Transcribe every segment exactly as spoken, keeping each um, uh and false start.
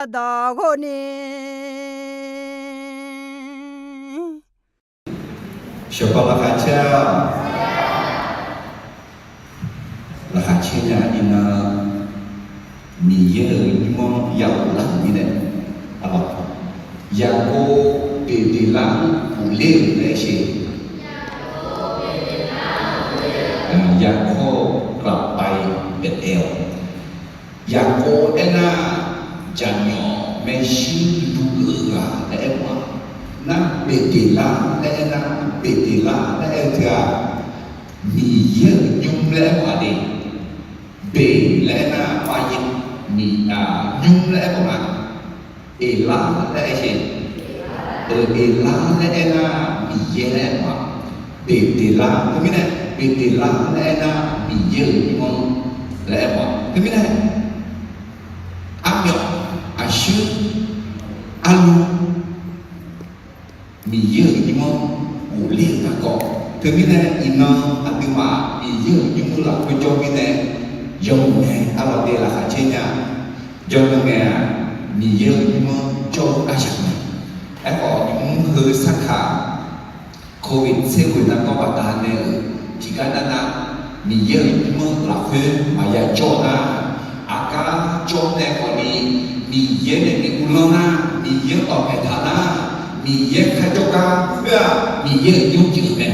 dawq ghov ni. Shawqkawv laqkhaq caer-a. Laqkhaq caer nya iqnan, Miqyaer-euq nymr-anr ya ghoflar-euq mirnae, Yaqkov Beqdeqlar-anr ghofler-euq laer sher. ยาโคบกลับไปเบธเอล Yaqkov aernar, jaqmyawf maershuir duidui-eu ghaq laer aer-eu ma. Nar Beqdeqlar laer aernar, Beqdeqlar laer aer-eu teu-aq, Miqyaer-euq nymr laer aer-eu ma de. Beq laer aernar, pav-ir, nymr laer aer-eu ma. Eqlar laer aer sher. Eqlar laer aernar, Miqyaer laer aer-eu ma. Beqdeqlar teumirnae, Beqdeqlar laer aernar, Miqyaer-euq nymr-anr laer aer-eu ma. Teumirnae, armyawf, aqshuir, arlu, Miqyaer-euq nymr-anr ghofler-euq garkawv. Teumirnae iqnan aqduimaf Miqyaer-euq nymr lafkhoer jawr mirnae, yawmuiq nae arlawq de laqkhaq caer nya. Jawrnan ngae-aq, Miqyaer-euq nymr-anr jawr-eu aryamq mae. Aerkhawf, nymr heu sarkaq Covid tser ghoeq nargawr baqdanae-euq tiqgar navnav, Miqyaer-euq nymr-anr lafkhoer maqya jawr nar, aqgar jawr nae khawfni, Miqyaer nae bi uvlanr nar, Miqyaer-anr dawqpaeq taq nar, Miqyaer kharjawr gar khoer-aq, Miqyaer-euq nymr pyeuf-eu mae.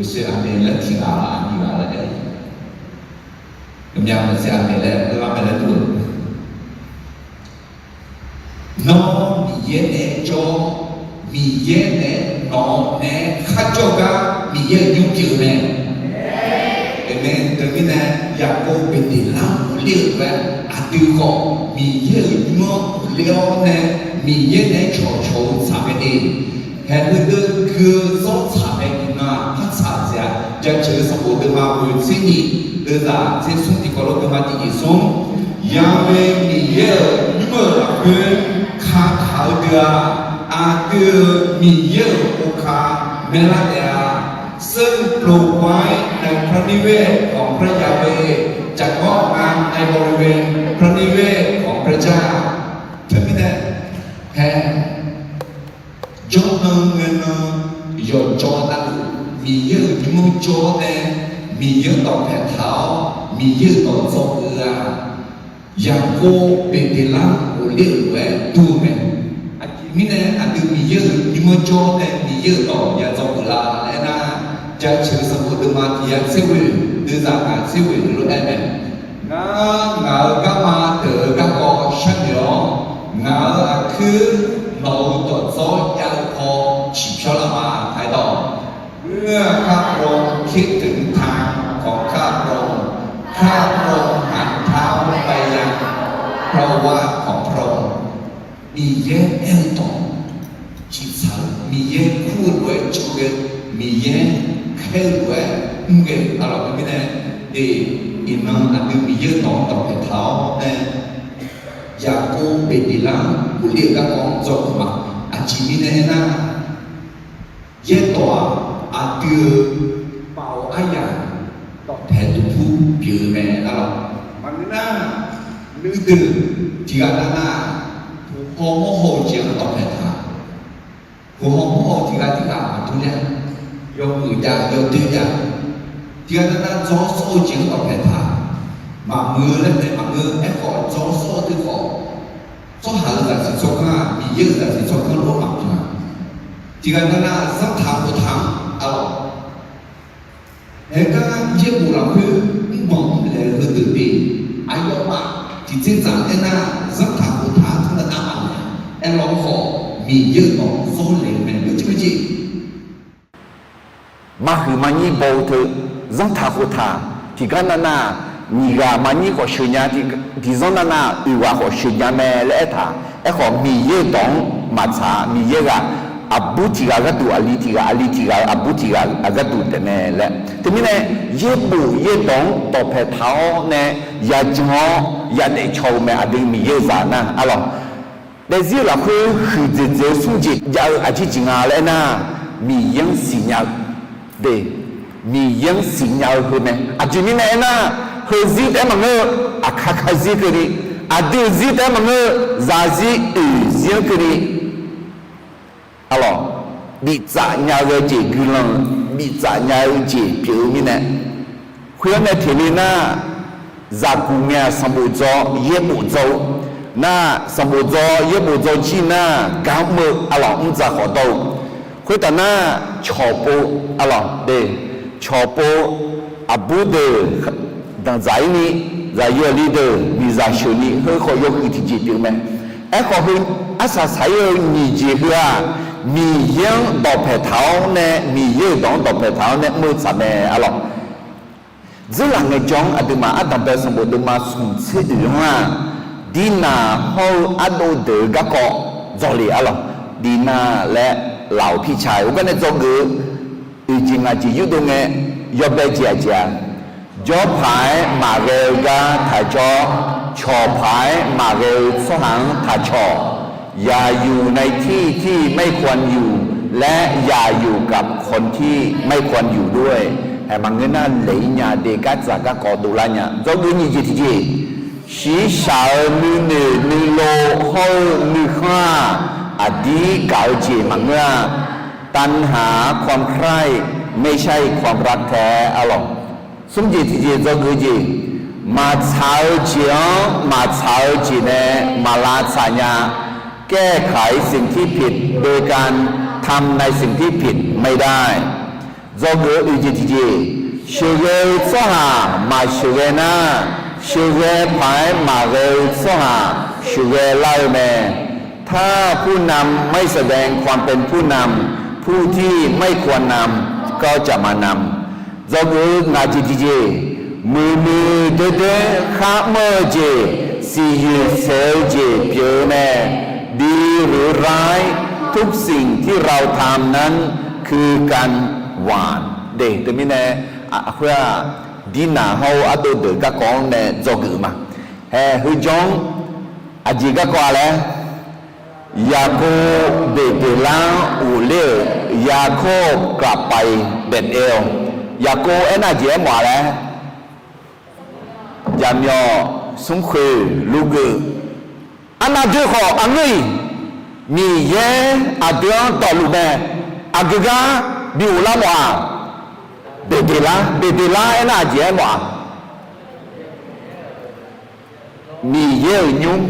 Uqshoe aqmeq laer tiqghaq-aq, aqnyir ghaq laer aer-eu, aqmyaq maqtser aqmeq laer lar mae laer dur-eu. Nawr Miqyaer naeq-aer jawr, Miqyaer naeq-aer nawq naeq-aer kharjawr gar Miqyaer-euq nymr pyeuf-eu mae. Amen. Teumirnae, Yaqkov Beqdeqlar-anr ghofler-euq lof-aer, aqdui khawf Miqyaer-euq nymr-anr ghofler-awr nae, Miqyaer naeq-aer cawqcawq-eu tsaq mae de. Haeq heudeuv gui-eu zawr tsaq mae iqnan-aq, par tsaq-eu jeq-aq, Jaceuq-eu sanqbof deuvma ghoeq tser nyiq, deuvzaq tser smr tiqkawv lof deuvma tiq nyiq smr, Yaghae Miqyaer-euq nymr-euq lafkhoer kataq-eu deuq-aq, aqdui-euq Miqyaer-euq boka maeqlar taef-a. ซึ่งปลูกไว้ในพระนิเวศของพระยาเวห์ จักงอกงามในบริเวณพระนิเวศของพระเจ้า Teumirnae, hae, jawrnan ngaenan yawqjawr navluf Miqyaer-euq nymr-anr jawr nae, Miqyaer-anr dawqpaeq taq-awr, Miqyaer-euq dawq dzawgeuf-eu-aq, Yaqkov Beqdeqlar-anr ghofler-euq lof-aer dur-eu mae. Aqjeq mirnae aqdui Miqyaer-euq nymr-anr jawr nae Miqyaer-euq dawq ya dzawgeuf la laer aernar, Jaceuq-eu sanqbof deuvma tiq yar tser ghoeq, deuvzaq ngaq tser ghoeq lof-aer mae. Ngar ngaq-euq garma deuq-eu garkawv sharnoeq-awr, ngaq-euq aqkuir nawq-euq dawqdzawr jav-eu paw ciqpyawr lar ma. Aerdawq, เมื่อพระองค์คิดถึงทางของข้าพระองค์ ข้าพระองค์หันเท้าไปยังพระโอวาทของพระองค์ Miqyaer aer-eu dawq ciqtsaq-eu, Miqyaer kur-eu lof-aer jawrghae, Miqyaer khaer-eu lof-aer mrghae-eu arlawq teumirnae, de, iqnan aqdui Miqyaer-euq dawq-anr dawqpaeq taq-awr nae, Yaqkov Beqdeqlar-anr ghofler-eu garkawv-anr dzawgeuf ma. Aqjeq mirnae aernar, Yaerdawq-aq, aqdui-euq baoq aryaq dawqpaeq duqpur pyeuf-eu mae arlawq. Maqngeur nar, nuideuq tiqghaq navnav, puq haw mawr haw-eu jeq-anr dawqpaeq taq. Puq haw mawr haw-eu tiqghaq tiqghaq maqdur nya. Yawmuiq jav yawdoer jav, tiqghaq navnav dzawr sawr-eu jeq-anr dawqpaeq taq. Maqmuiq-eu laer taef maqngeur. Aerkhawf dzawr sawr-eu teu khawf, tsawrhaq-euq zaqsiq tsawrganr-aq, Miqyaer-euq zaqsiq tsawrganr lof-aer maqpyeuf-a. Tiqghaq navnav zanrtaq khoftaq-anr arlawq, haegar yaerbof lafkhoer mrbanq mrlaeq-eu heudeuq de. Aqyawfmaf tiqdzerdzaq aernar, zanrtaq khoftaq-anr teunav navmaqlaeq. Aerlawr khawf, Miqyaer-euq dawq-anr zawr laeq-eu mae. Yawjeq maejeq maqhuiq maqnyir baw-eu teu, zanrtaq khoftaq, tiqgar navnav, nyiq ghaq maqnyir khawf sheuq nya, tiqzanr navnav oeq ghaq khawf sheuq nya mae laer aertaq. Aerkhawf, Miqyaer-euq dawq-anr maqtsaq-a. Miqyaer ghaq aqbur tiq ghaq gharduq aqli tiq ghaq, aqli tiq ghaq-euq aqbur tiq ghaq gharduq taef mae laer. Teumirnae, yaerbof yaerdawq-anr dawqpaeq taq-awr nae, yajan-awr yadaef caw-eu mae. Aqdui Miqyaer-euq zaq nar arlawq, daefzir-eu lafkhoer huiqdzaeq dzaeq-eu smr jeq jav-eu aqjeq jeq nga laer aernar, Miqyaer-anr siqnya-eu de. Miqyaer-anr siqnya-eu heu mae. Aqjeq mirnae aernar, heuzir taef-aer maqngeur-eu, aqkar karzir keuvni, Aqdui-euq zir taef-aer maqngeur, zaqzir oeq zir-anr keuvni, arlawq, biftsaf nya-eu ghae jeq guiqlanq, biftsaf nya-eu jeq pyeuf-eu mirnae, khoer-anr nae teq le nar, zaqguq ngae-aq sanqbof dzaw yaerbof dzaw-eu nar, sanqbof dzaw yaerbof dzaw jir nar, gar mr-eu arlawq mrdzaq khawf dawr-eu. Khoertaf nar, cawqpov, arlawq de, cawqpov, aqbur deuq danqdzaq-ir ni, zaqyo aqli deuq miqzaq sheuq ni, heu khawf yawhuiq tiqjeq pyeuf-eu mae. Aerkhawf heu arsaq saq-ir-eu nyiq jeq heu-aq, Miqyaer-anr dawqpaeq taq-awr nae, Miqyaer-euq dawq-anr dawqpaeq taq-awr nae mr-eu tsaq mae, arlawq. Dzeurlaf ngaejawr-anr aqduimaf ardanqbae sanqbof deuvma smq tser deuq-anr-aq, Dirnaq hawr-eu ardov deuq-eu garkawv dzawle, arlawq. Dirnaq laer laf-euq pirca-aer, heugar nae dzawgeuf-eu oeq jeq ngaq jeq yurdov ngae, yawbae jeq aqjeq-aq, jawrpaq-aer maqghae-eu gar taq jawr, cawqpaq-aer maqghae-eu tsawrhaq-anr taq cawq. อย่าอยู่ในที่ที่ไม่ควรอยู่ และอย่าอยู่กับคนที่ไม่ควรอยู่ด้วย aer maqngeur nar laeq-ir nya de, gardzaq garkawv dovlar nya. Dzawgeuf nyiq jeq tiqjeq, shiqshaq-euq nuinoeq nuilov hawr-eu nuikhanr-aq, aqdir gaq-eu jeq maqngeur-a. ตัณหาความใคร่ ไม่ใช่ความรักแท้ arlawq. Smr jeq tiqjeq dzawgeuf jeq, maqtsaq-eu jeq-anr maqtsaq-eu jeq nae maqlavtsaq nya. แก้ไขสิ่งที่ผิดโดยการทำในสิ่งที่ผิดไม่ได้ Dzawgeuf-eu oeq jeq tiqjeq, sheuqghae-eu tsawrhaq maqsheuqghae nar, sheuqghae paq-aer maqghae-eu tsawrhaq sheuqghae lar-eu mae. ถ้าผู้นำไม่แสดงความเป็นผู้นำ ผู้ที่ไม่ควรนำก็จะมานำ Dzawgeuf-eu ngaq jeq tiqjeq, muiqmuiq doerdoer kharmr-eu jeq, siqyoeq saeq-eu jeq pyeuf-eu mae. ดีหรือร้าย ทุกสิ่งที่เราทำนั้นคือการหว่าน de. Teumirnae, khoer-aq, Dirnaq hawr-eu ardov deuq garkawv-anr nae dzawgeuf-eu ma. Hae, heu jawr-anr aqjeq garkawv-a laer, Yaqkov Beqdeqlar-anr ghofler-euq, ยาโคบกลับไปเบธเอล Yaqkov aernar aqjeq aermawf-a laer, jaqmyawf smrkhoeq lurgeuf, arnav doer khawf aqngeur-iq, Miqyaer aqdui-anr dawqluf mae. Aqgeu gar bi ghoflar mawf-aq, Beqdeqlar, Beqdeqlar aernar aqjeq aermawf-aq, Miqyaer-euq nymr,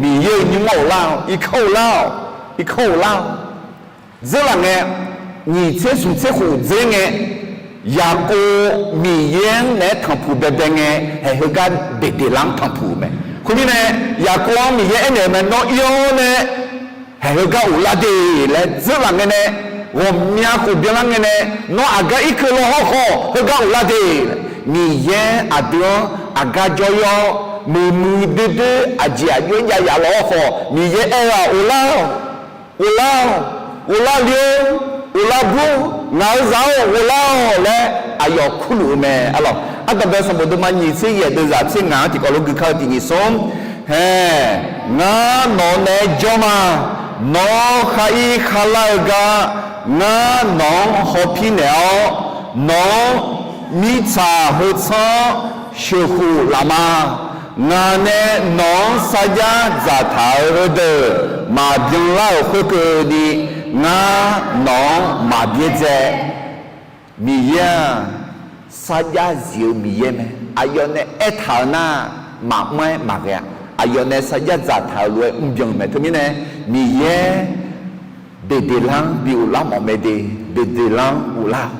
Miqyaer-euq nymr-anr ghoflar-awq, irkanr ghoflar-awq, irkanr ghoflar-awq. Dzeurlaf ngae, nyiq tser smq tser khof dzer ngae, Yaqkov Miqyaer-anr naeq-aer tanqpuq baebae ngae, haeq heugar Beqdeqlar-anr tanqpuq-eu mae. Khoermirnae, Yaqkov-anr Miqyaer aernaeq-eu mae, Nawr ir-awr nae haeq heugar ghoflar de laer dzeurlaf ngae nae, ghawqmya khof byanlar ngae nae, nawr aqgar irkeuv law hawr khawf heugar ghoflar de. Miqyaer aqdui-anr aqgar jawr-ir-awr, muiqmuiq doerdoer aqjeq aqjox-aer jav yaf law hawr khawf, Miqyaer aer-eu-aq, ghoflar-awq, ghoflar-awq, ghoflar le-or, ghoflar bur, ngaq-euq zaq-or, ghoflar-awq laer aqyawf kurluf-eu mae, arlawq. Ardanqbae sanqbof deuvma nyiq tser yaeq deuvzaq tser ngaq-anr tiqkawv lof gui kar-eu tiq nyiq smr, hae, ngar nawq-anr naeq-aer jawr ma. Nawr khar ir kharlar-eu gar ngar nawq-anr hawpir naeq-awr, nawq-anr mirtsaq heu tsanr sheuqkhof laf ma. Ngaq nae nawq-anr sarjax dzaqtaq-eu heudeuq maqbyan lar-euq khoerkeuvni, ngar nawq-anr maqbyaerdzae. Miqyaer-aq, sarjax zif-eu Miqyaer mae. Aqyawf nae aertaq-eu nar, maqmr-aer maqghae-a. Aqyawf nae sarjax dzaqtaq-eu lof-aer mrbyan-eu mae. Teumirnae, Miqyaer Beqdeqlar-anr bi ghoflar mawf mae de. Beqdeqlar-anr ghoflar-awq,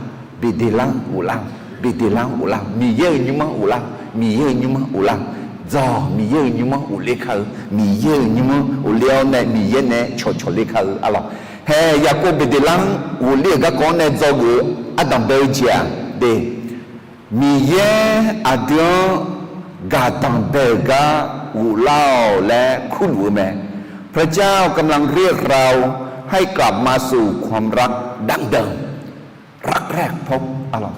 Beqdeqlar-anr ghoflar-awq, Beqdeqlar-anr ghoflar-awq. Miqyaer-euq nymr-anr ghoflar-awq, Miqyaer-euq nymr-anr ghoflar-awq. Dzawq, Miqyaer-euq nymr-anr ghofler kar-eu, Miqyaer-euq nymr-anr ghofler-awr nae Miqyaer nae cawqcawq ler kar-eu, arlawq. Hae, Yaqkov Beqdeqlar-anr ghofler-euq garkawv-anr nae dzawgeuf-eu ardanqbae-eu jeq-aq de, Miqyaer aqdui-anr gaqdanq bae-euq gar ghoflar-awq laer kurluf-eu mae. พระเจ้ากำลังเรียกเราให้กลับมาสู่ความรักดั้งเดิม รักแรกพบ arlawq.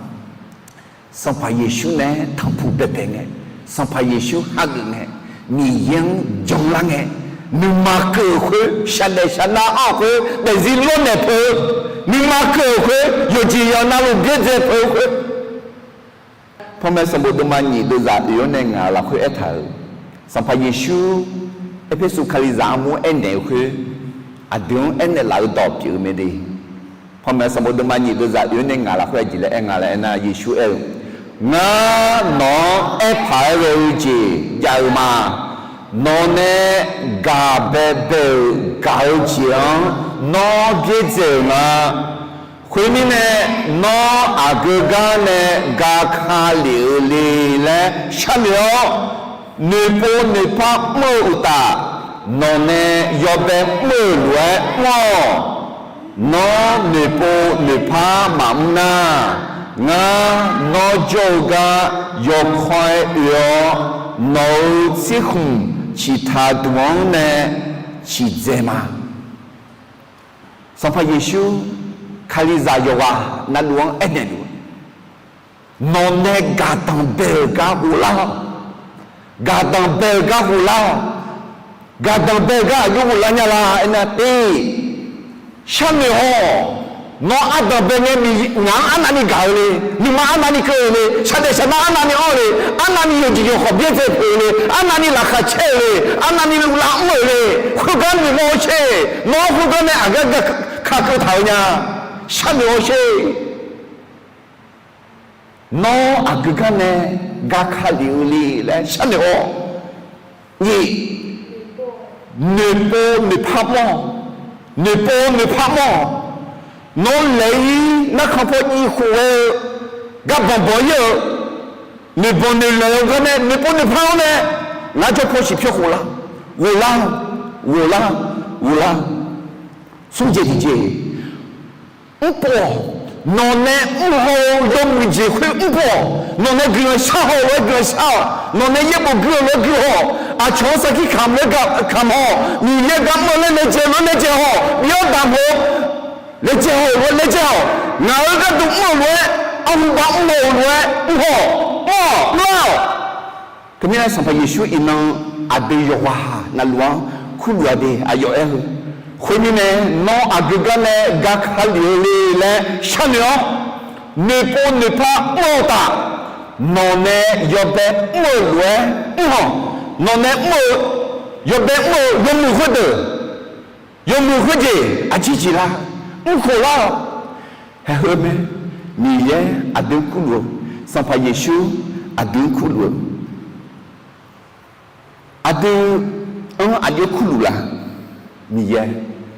Sanqpaq Yeqsur nae tanqpuq baebae ngae, Sanqpaq Yeqsur hageuf ngae, Miqyaer-anr janlar ngae, nuima keuv-euq khoer, shaqdaef shaqnav anr-euq khoer, daefzir lawrnaeq peuq-eu, nuima keuv-euq khoer, yawqjeq yawq navluf byaerdzae peuq-eu khoer, panmaeq sanqbof deuvma nyiq deuvzaq oeq-anr nae ngaq-euq lafkhoer aertaq-euq, Sanqpaq Yeqsur Erpersu Kalizaq armur aernaeq-eu khoer, aqdui-anr aernaeq laf-eu dawq pyeuf-eu mae de. Panmaeq sanqbof deuvma nyiq deuvzaq oe-anr nae ngaq lafkhoer aqjeq laer aer nga laer aernar, Yeqsur aer-eu, Ngar nawq-anr aerpaq-aer ghae-eu jeq jav-eu ma. Nawq nae gaq baebae-euq gaq-eu jeq-anr nawr byaerdzae-euq nga. Khoermirnae, nawr aqgeu gar nae gaka lef-eu le laer sharnoeq-awr, noeqpov noeqpar mr-eu uqtaf, nawq nae yawbae mr-eu lof-aer mr-awq. Nawr noeqpov noeqpar maqmr nar, ngar nawr jawr-eu gar yawkawr-aer oe-awr, nawq-euq tsirkhmq ciqtaq duq-anr nae ciqdzae ma. Sanqpaq Yeqsur Kalizaq yawqghaq navluf-anr aernaeq luf-eu, Nawq nae gaqdanq bae-euq gar ghoflar-awq. Gaqdanq bae-euq gar ghoflar-awq. Gaqdanq bae-euq gar aqjox ghoflar nya la aernar, te, sharnoeq-awq. Nawr ardanq bae ngae, ngaq-anr arnavni gaq-eu le, nuima arnavni keuv-eu le, shaqdaef shaqnar arnavni anr-eu le, arnavni yawqjeq yawqkhawq byaerdzae peuq-eu le, arnavni laqkhaq caer-eu le, arnavni uvlanr mr-euq le, khoergar noeqmawr-awr sher. Nawr khoergar nae aqgar gaka keuv taq-eu nya, sharnoeq-awr sher. Nawr aqgeu gar nae gaka lef-eu le laer sharnoeq-awr, nyiq, noeqpov noeqpar mr-awq. Noeqpov noeqpar mr-awq. Nawr laeq-ir narkhan paw jiv khof ghae-eu gar banq banq-ir-eu, noeqbanq noeqlaeq-eu gar nae noeqpov noeqpar-awr nae, ngar jawr paw siq pyawr khof lar, ghoflar, ghoflar, ghoflar. Smr jeq tiqjeq, mrpov-awq. Nawq nae mrhaw-eu yawmuiq jeq khoer mrpov-awq. Nawq nae guiqlanq shar haw-eu lof-aer guiqlanq shar-awq. Nawq nae yaerbof gui-eu lof-aer gui haw-awq. Aqcawq-anr sarkir kamq lof-aer kamq haw-awq. Miqyaer gar mr-eu laer laejae-eu lof-aer laejae haw-awq. Bi-awr damq haw-eu laejae haw-eu lof-aer laejae haw-awq. Ngaq-euq gharduq mr-euq lof-aer arhuba mrhaw-eu lof-aer mrhaw-awq. Mr-awq, mrlar-awq. Teumirnae Sanqpaq Yeqsur iqnan aqdui yawqghaq navluf-anr kurluf-a de. Aqyawf aer-eu, Khoermirnae, nawr aqgeu gar nae gaka lef-eu le laer sharnoeq-awr, noeqpov noeqpar mr-eu uqtaf, nawq nae yawbae mr-eu lof-aer mr-awq. Nawq nae mr-eu, yawbae mr-eu yawmuiq khoerdeuq, yawmuiq khoerjeq aqjeq jeq lar, mrkhof lar-awq. Haeq heu mae, Miqyaer aqdui-anr kurluf-eu, Sanqpaq Yeqsur aqdui-anr kurluf-eu, aqdui-anr aqjox kurluf la? Miqyaer,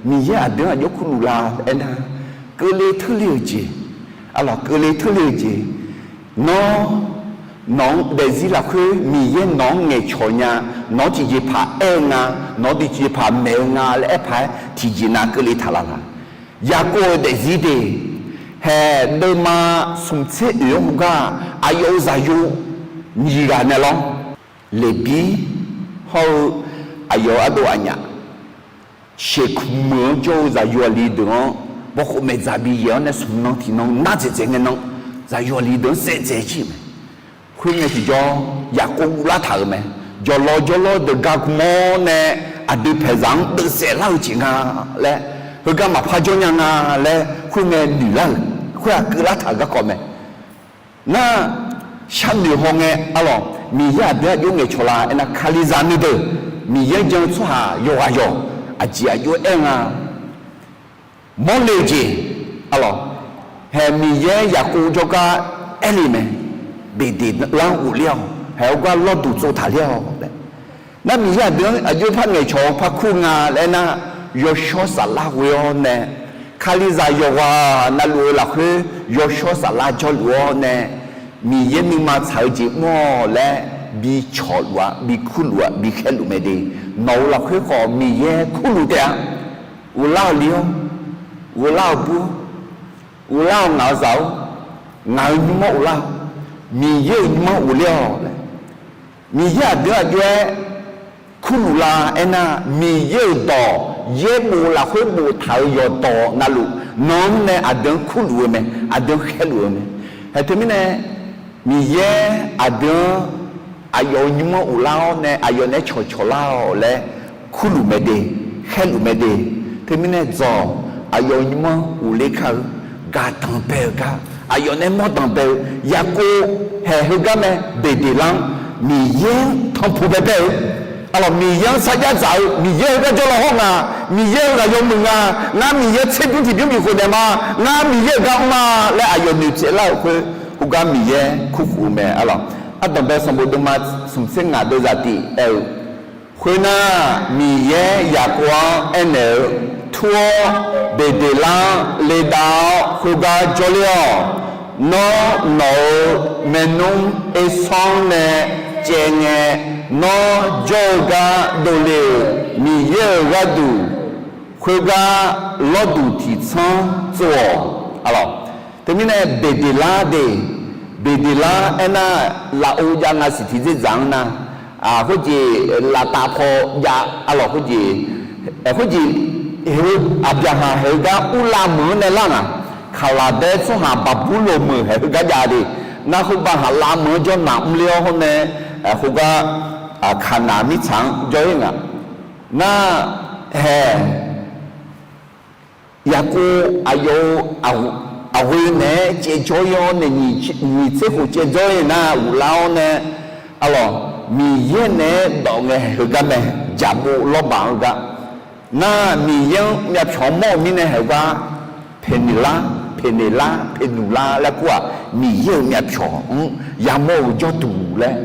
Miqyaer aqdui-anr aqjox kurluf la aernar, keuvle teurle-eu jeq, arlawq, keuvle teurle-eu jeq, nawr, nawq-anr daefzir lafkhoer Miqyaer nawq-anr ngaeqcawq nya, nawq-anr tiqjeqpaq aer-eu nga, nawq-anr tiqjeqpaq maeq-eu nga laer aer paq-aer tiqjeqnav keuvle taq laf laq? Yaqkov-euq daefzir de, haeq deuvma smq tser oeq-anr heugar, aqyawf-euq zaqyo nyiq ghaq nae lawr, Leqbir hawr-eu aqyawf-euq ardov aqnyaf, sheuqkmq meuq-anr jawr-eu zaqyo aqli deuq-anr, bawkhov maeqdzaq bi yaeq-awr nae smq nan tiq nan nar dzaeqdzaeq ngae nan, zaqyo aqli deuq-anr saevdzaeq jir-eu mae. Khoerngae tiqjawr, Yaqkov guvlar taq-euq mae. Jawqlawr jawrlawr deuq gar gmawr nae, aqdui paeqzaq-anr deuvsaef lar-eu jeq nga laer, heugar maqpar jawr nya nga laer khoerngae noeq lar-euq, khoer-aq keuvlar taq-euq garkawv mae. Nar, sharnoeq haw ngae, arlawq, Miqyaer aqdui-anr aqjox ngaeqcawq la aernar, Kalizaq nuideuq, Miqyaer-anr jan-eu tsawrhaq yawqghaq yawq, aqjeq aqjox aer nga. Mawrle-eu jeq, arlawq, haeq Miqyaer Yaqkov jawrgar aerle mae, Beqdeqlar-anr ghofler-awq, haeq-eu gar lawrduq tsovtaq ler-awq laer. Nar Miqyaer aqdui-anr aqjox par ngaeqcawq-eu par kur nga laer nar, yawshawr saflar ghoe-awr nae, Kalizaq yawqghaq navluf-eu lafkhoer yawshawr saflar jawrluf-awr nae, Miqyaer nuima tsaq-eu jeq mr-awq laer bi cawqluf-a, bi kurluf-a, bi khaerluf mae de. Nawq-euq lafkhoer khawf Miqyaer kurluf taef-a. Uvlar-eu li-awr, uvlar-eu bur-awr, uvlar-eu ngaq-eu zaq-awr, ngaq-euq nymr-anr uvlar-awr, Miqyaer-euq nymr-anr ghofler-awq laer. Miqyaer aqdui-anr aqjox-aer kurluf la aernar, Miqyaer-euq dawq yaerbof lafkhoer boftaq-euq yawqdawq navluf, nan-anr nae aqdui-anr kurluf-eu mae, aqdui-anr khaerluf-eu mae. Haeq teumirnae, Miqyaer aqdui-anr aqyawf-euq nymr-anr uvlar-awr nae aqyawf naeq-aer cawqcawq lar-awq laer kurluf mae de, khaerluf mae de. Teumirnae dzawq, aqyawf-euq nymr-anr ghofler kar-eu, gaqdanq bae-eu gar aqyawf naeq-aer mawrdanq bae-eu, Yaqkov haeq heugar mae, Beqdeqlar-anr Miqyaer-anr tanqpuq baebae-eu Arlawq, Miqyaer-anr sarjax dzaq-eu, Miqyaer heugar jawrlaw hawr nga, Miqyaer-euq ghaq yawmuiq nga, ngar Miqyaer tserdmr tiqbymr bifkhof daef ma, ngar Miqyaer-euq gar mr ma laer aqyawf noeqtsaev lar-euq khoer, heugar Miqyaer kurkhof-eu mae. Arlawq, ardanqbae sanqbof deuvma smqtser ngaq deuvzaq tif aer-eu, khoernar, Miqyaer Yaqkov-anr aernaeq-eu, Tur-awr, Beqdeqlar-anr ledav-awr khoergar jawrler-awq. Nawr, nawq-euq maernmr Ersanr nae caev ngae, nawr jawr-eu gar dovle-euq Miqyaer-euq gharduq khoergar lawrduq tiqtsanr tsov-awq. Arlawq, teumirnae Beqdeqlar de, Beqdeqlar aernar, lafov jav nga siq tiqdzerdzaq-anr nar, khoerjeq laftav paw jav, arlawq, khoerjeq, khoerjeq, heu Aqbyaqhaq haeq-eu gar Urlav meuq-anr nae lar ngaq, Kaqlaqdaer tsawrhaq Baqburloq meuq haeq heugar jav de, nar khoerbar haq lav meuq-anr jawr naq mrler-awr hawr nae, khoergar Kaqnaq mirtsaq-anr jawr-ir ngaq. Nar, haeq, Yaqkov aqyawf-euq aqghoe naeq-aer caevjawr-ir-awr nae nyiq tser khof caevjawr-ir nar ghoflar-awr nae, arlawq, Miqyaer naeq-aer dawq ngae haeq heugar mae, jaqbov lawrbaq-eu gar. Nar Miqyaer-anr myavpyawq mawr-euq mirnae haeq gar, Peqneqlar, Peqneqlar, Peqnuqlar laer kur-aq, Miqyaer-euq myavpyawq-anr yamawr-eu jawrduq laer.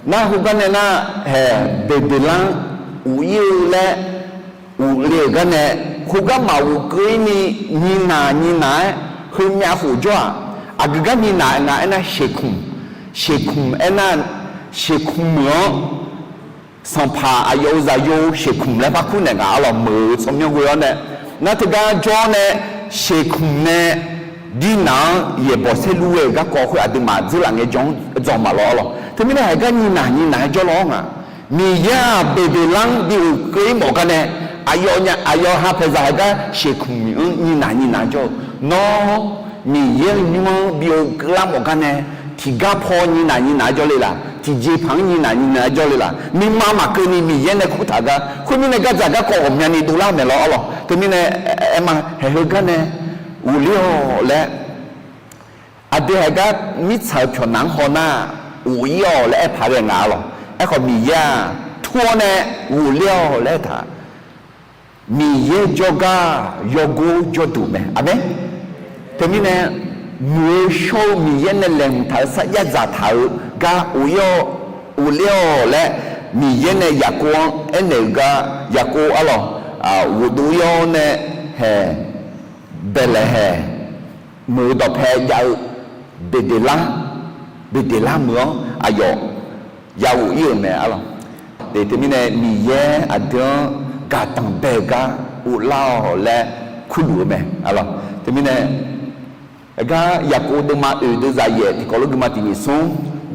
Nar heugar nae nar, haeq Beqdeqlar-anr of-ir-eu laer of le-euq gar nae, khoergar maqghof keuv-ir ni, nyinaq nyinaq-aer heumyav khof jawr-aq, aqgeu gar nyinaq nga aernar, shekmq, shekmq aernar, shekmq meuq-anr, sanqpaq aqyawf-euq zaqyo shekmq laer par kur naeq ngaq, arlawq, meuq-eu tsawrmyanr ghoe-awr nae, nar teugar jawr-awr nae, shekmq nae dirnaq-anr yaeqbawq saerlu ghae-euq garkawv khoer aqduimaf dzeurlaf ngaejawr-anr dzawq maqlawr, arlawq. Teumirnae haeq gar nyinaq nyinaq-aer jawrlaw-awr ngaq, Miqyaer-aq Beqdeqlar-anr bi of keuv-ir mawf gar nae, aqyawf nya, aqyawf ha paeqzaq haeq gar shekmq-anr nyinaq nyinaq jawr-eu, nawr Miqyaer-euq nymr-anr bi of keuvlar mawf gar nae, tiqgar paw nyinaq nyinaq-aer jawrle laf, tiqjeqpaq-anr nyinaq nyinaq-aer jawrle laf, nuima maqkeuvni Miqyaer nae kurtaq gar, khoermirnae gardzaq garkawv ghawqmyani dovlar maeq lawr, arlawq. Teumirnae aer ma, haeq heugar nae ghofler-awq laer, aqdui haeq gar mirtsaq-euq pyawqnaq-anr haw nar, of-ir-awq laer aer paq ghae ngaq, arlawq. Aerkhawf Miqyaer-aq tur-awr nae ghofler-awq laer aertaq, Miqyaer jawrgar yawgor jawrduq mae. Aqmeq. Teumirnae, muiq-eu shawr-eu Miqyaer nae laeqhmq taq-eu sarjax dzaqtaq-eu gar of-ir-awq, ghofler-awq laer, Miqyaer nae Yaqkov-anr aernaeq-euq gar, Yaqkov arlawq, ghofdov-ir-awr nae, haeq, Baeqlaeqhaeq meuq-eu dawqpae jav-eu Beqdeqlar, Beqdeqlar meuq-anr aqyawf ya of-ir-euq mae, arlawq. Te teumirnae Miqyaer aqdui-anr gaqdanq bae-eu gar of lar-awq laer kurluf-eu mae, arlawq. Teumirnae gar Yaqkov deuvma oeq deuvzaq yaef tiqkawv lof gui ma tiq nyiq smr,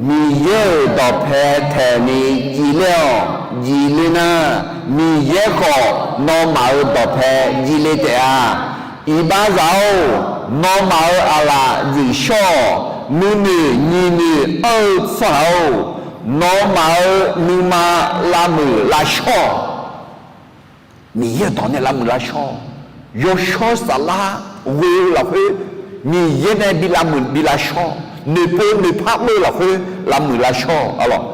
Miqyaer-euq dawqpae taeqni jivler-awq. Jivler nar, Miqyaer khawf nawmaf-euq dawqpae jivle taef-a. Iqbaxzaq-or, nawmaf-euq aqlaf dzuif shawr-awq. Nuinoeq nyiq noeq anr-eu tsawrhaq-or, nawmaf-euq nuima lavmuiq lavshawr-awq. Miqyaer-euq dawq nae lavmuiq lavshawr-awq. Yawshawr saflar ghoe-eu lafkhoer, Miqyaer nae bi lavmuiq bi lavshawr-awq. Noeqpov noeqpar mr-eu lafkhoer lavmuiq lavshawr-awq, arlawq.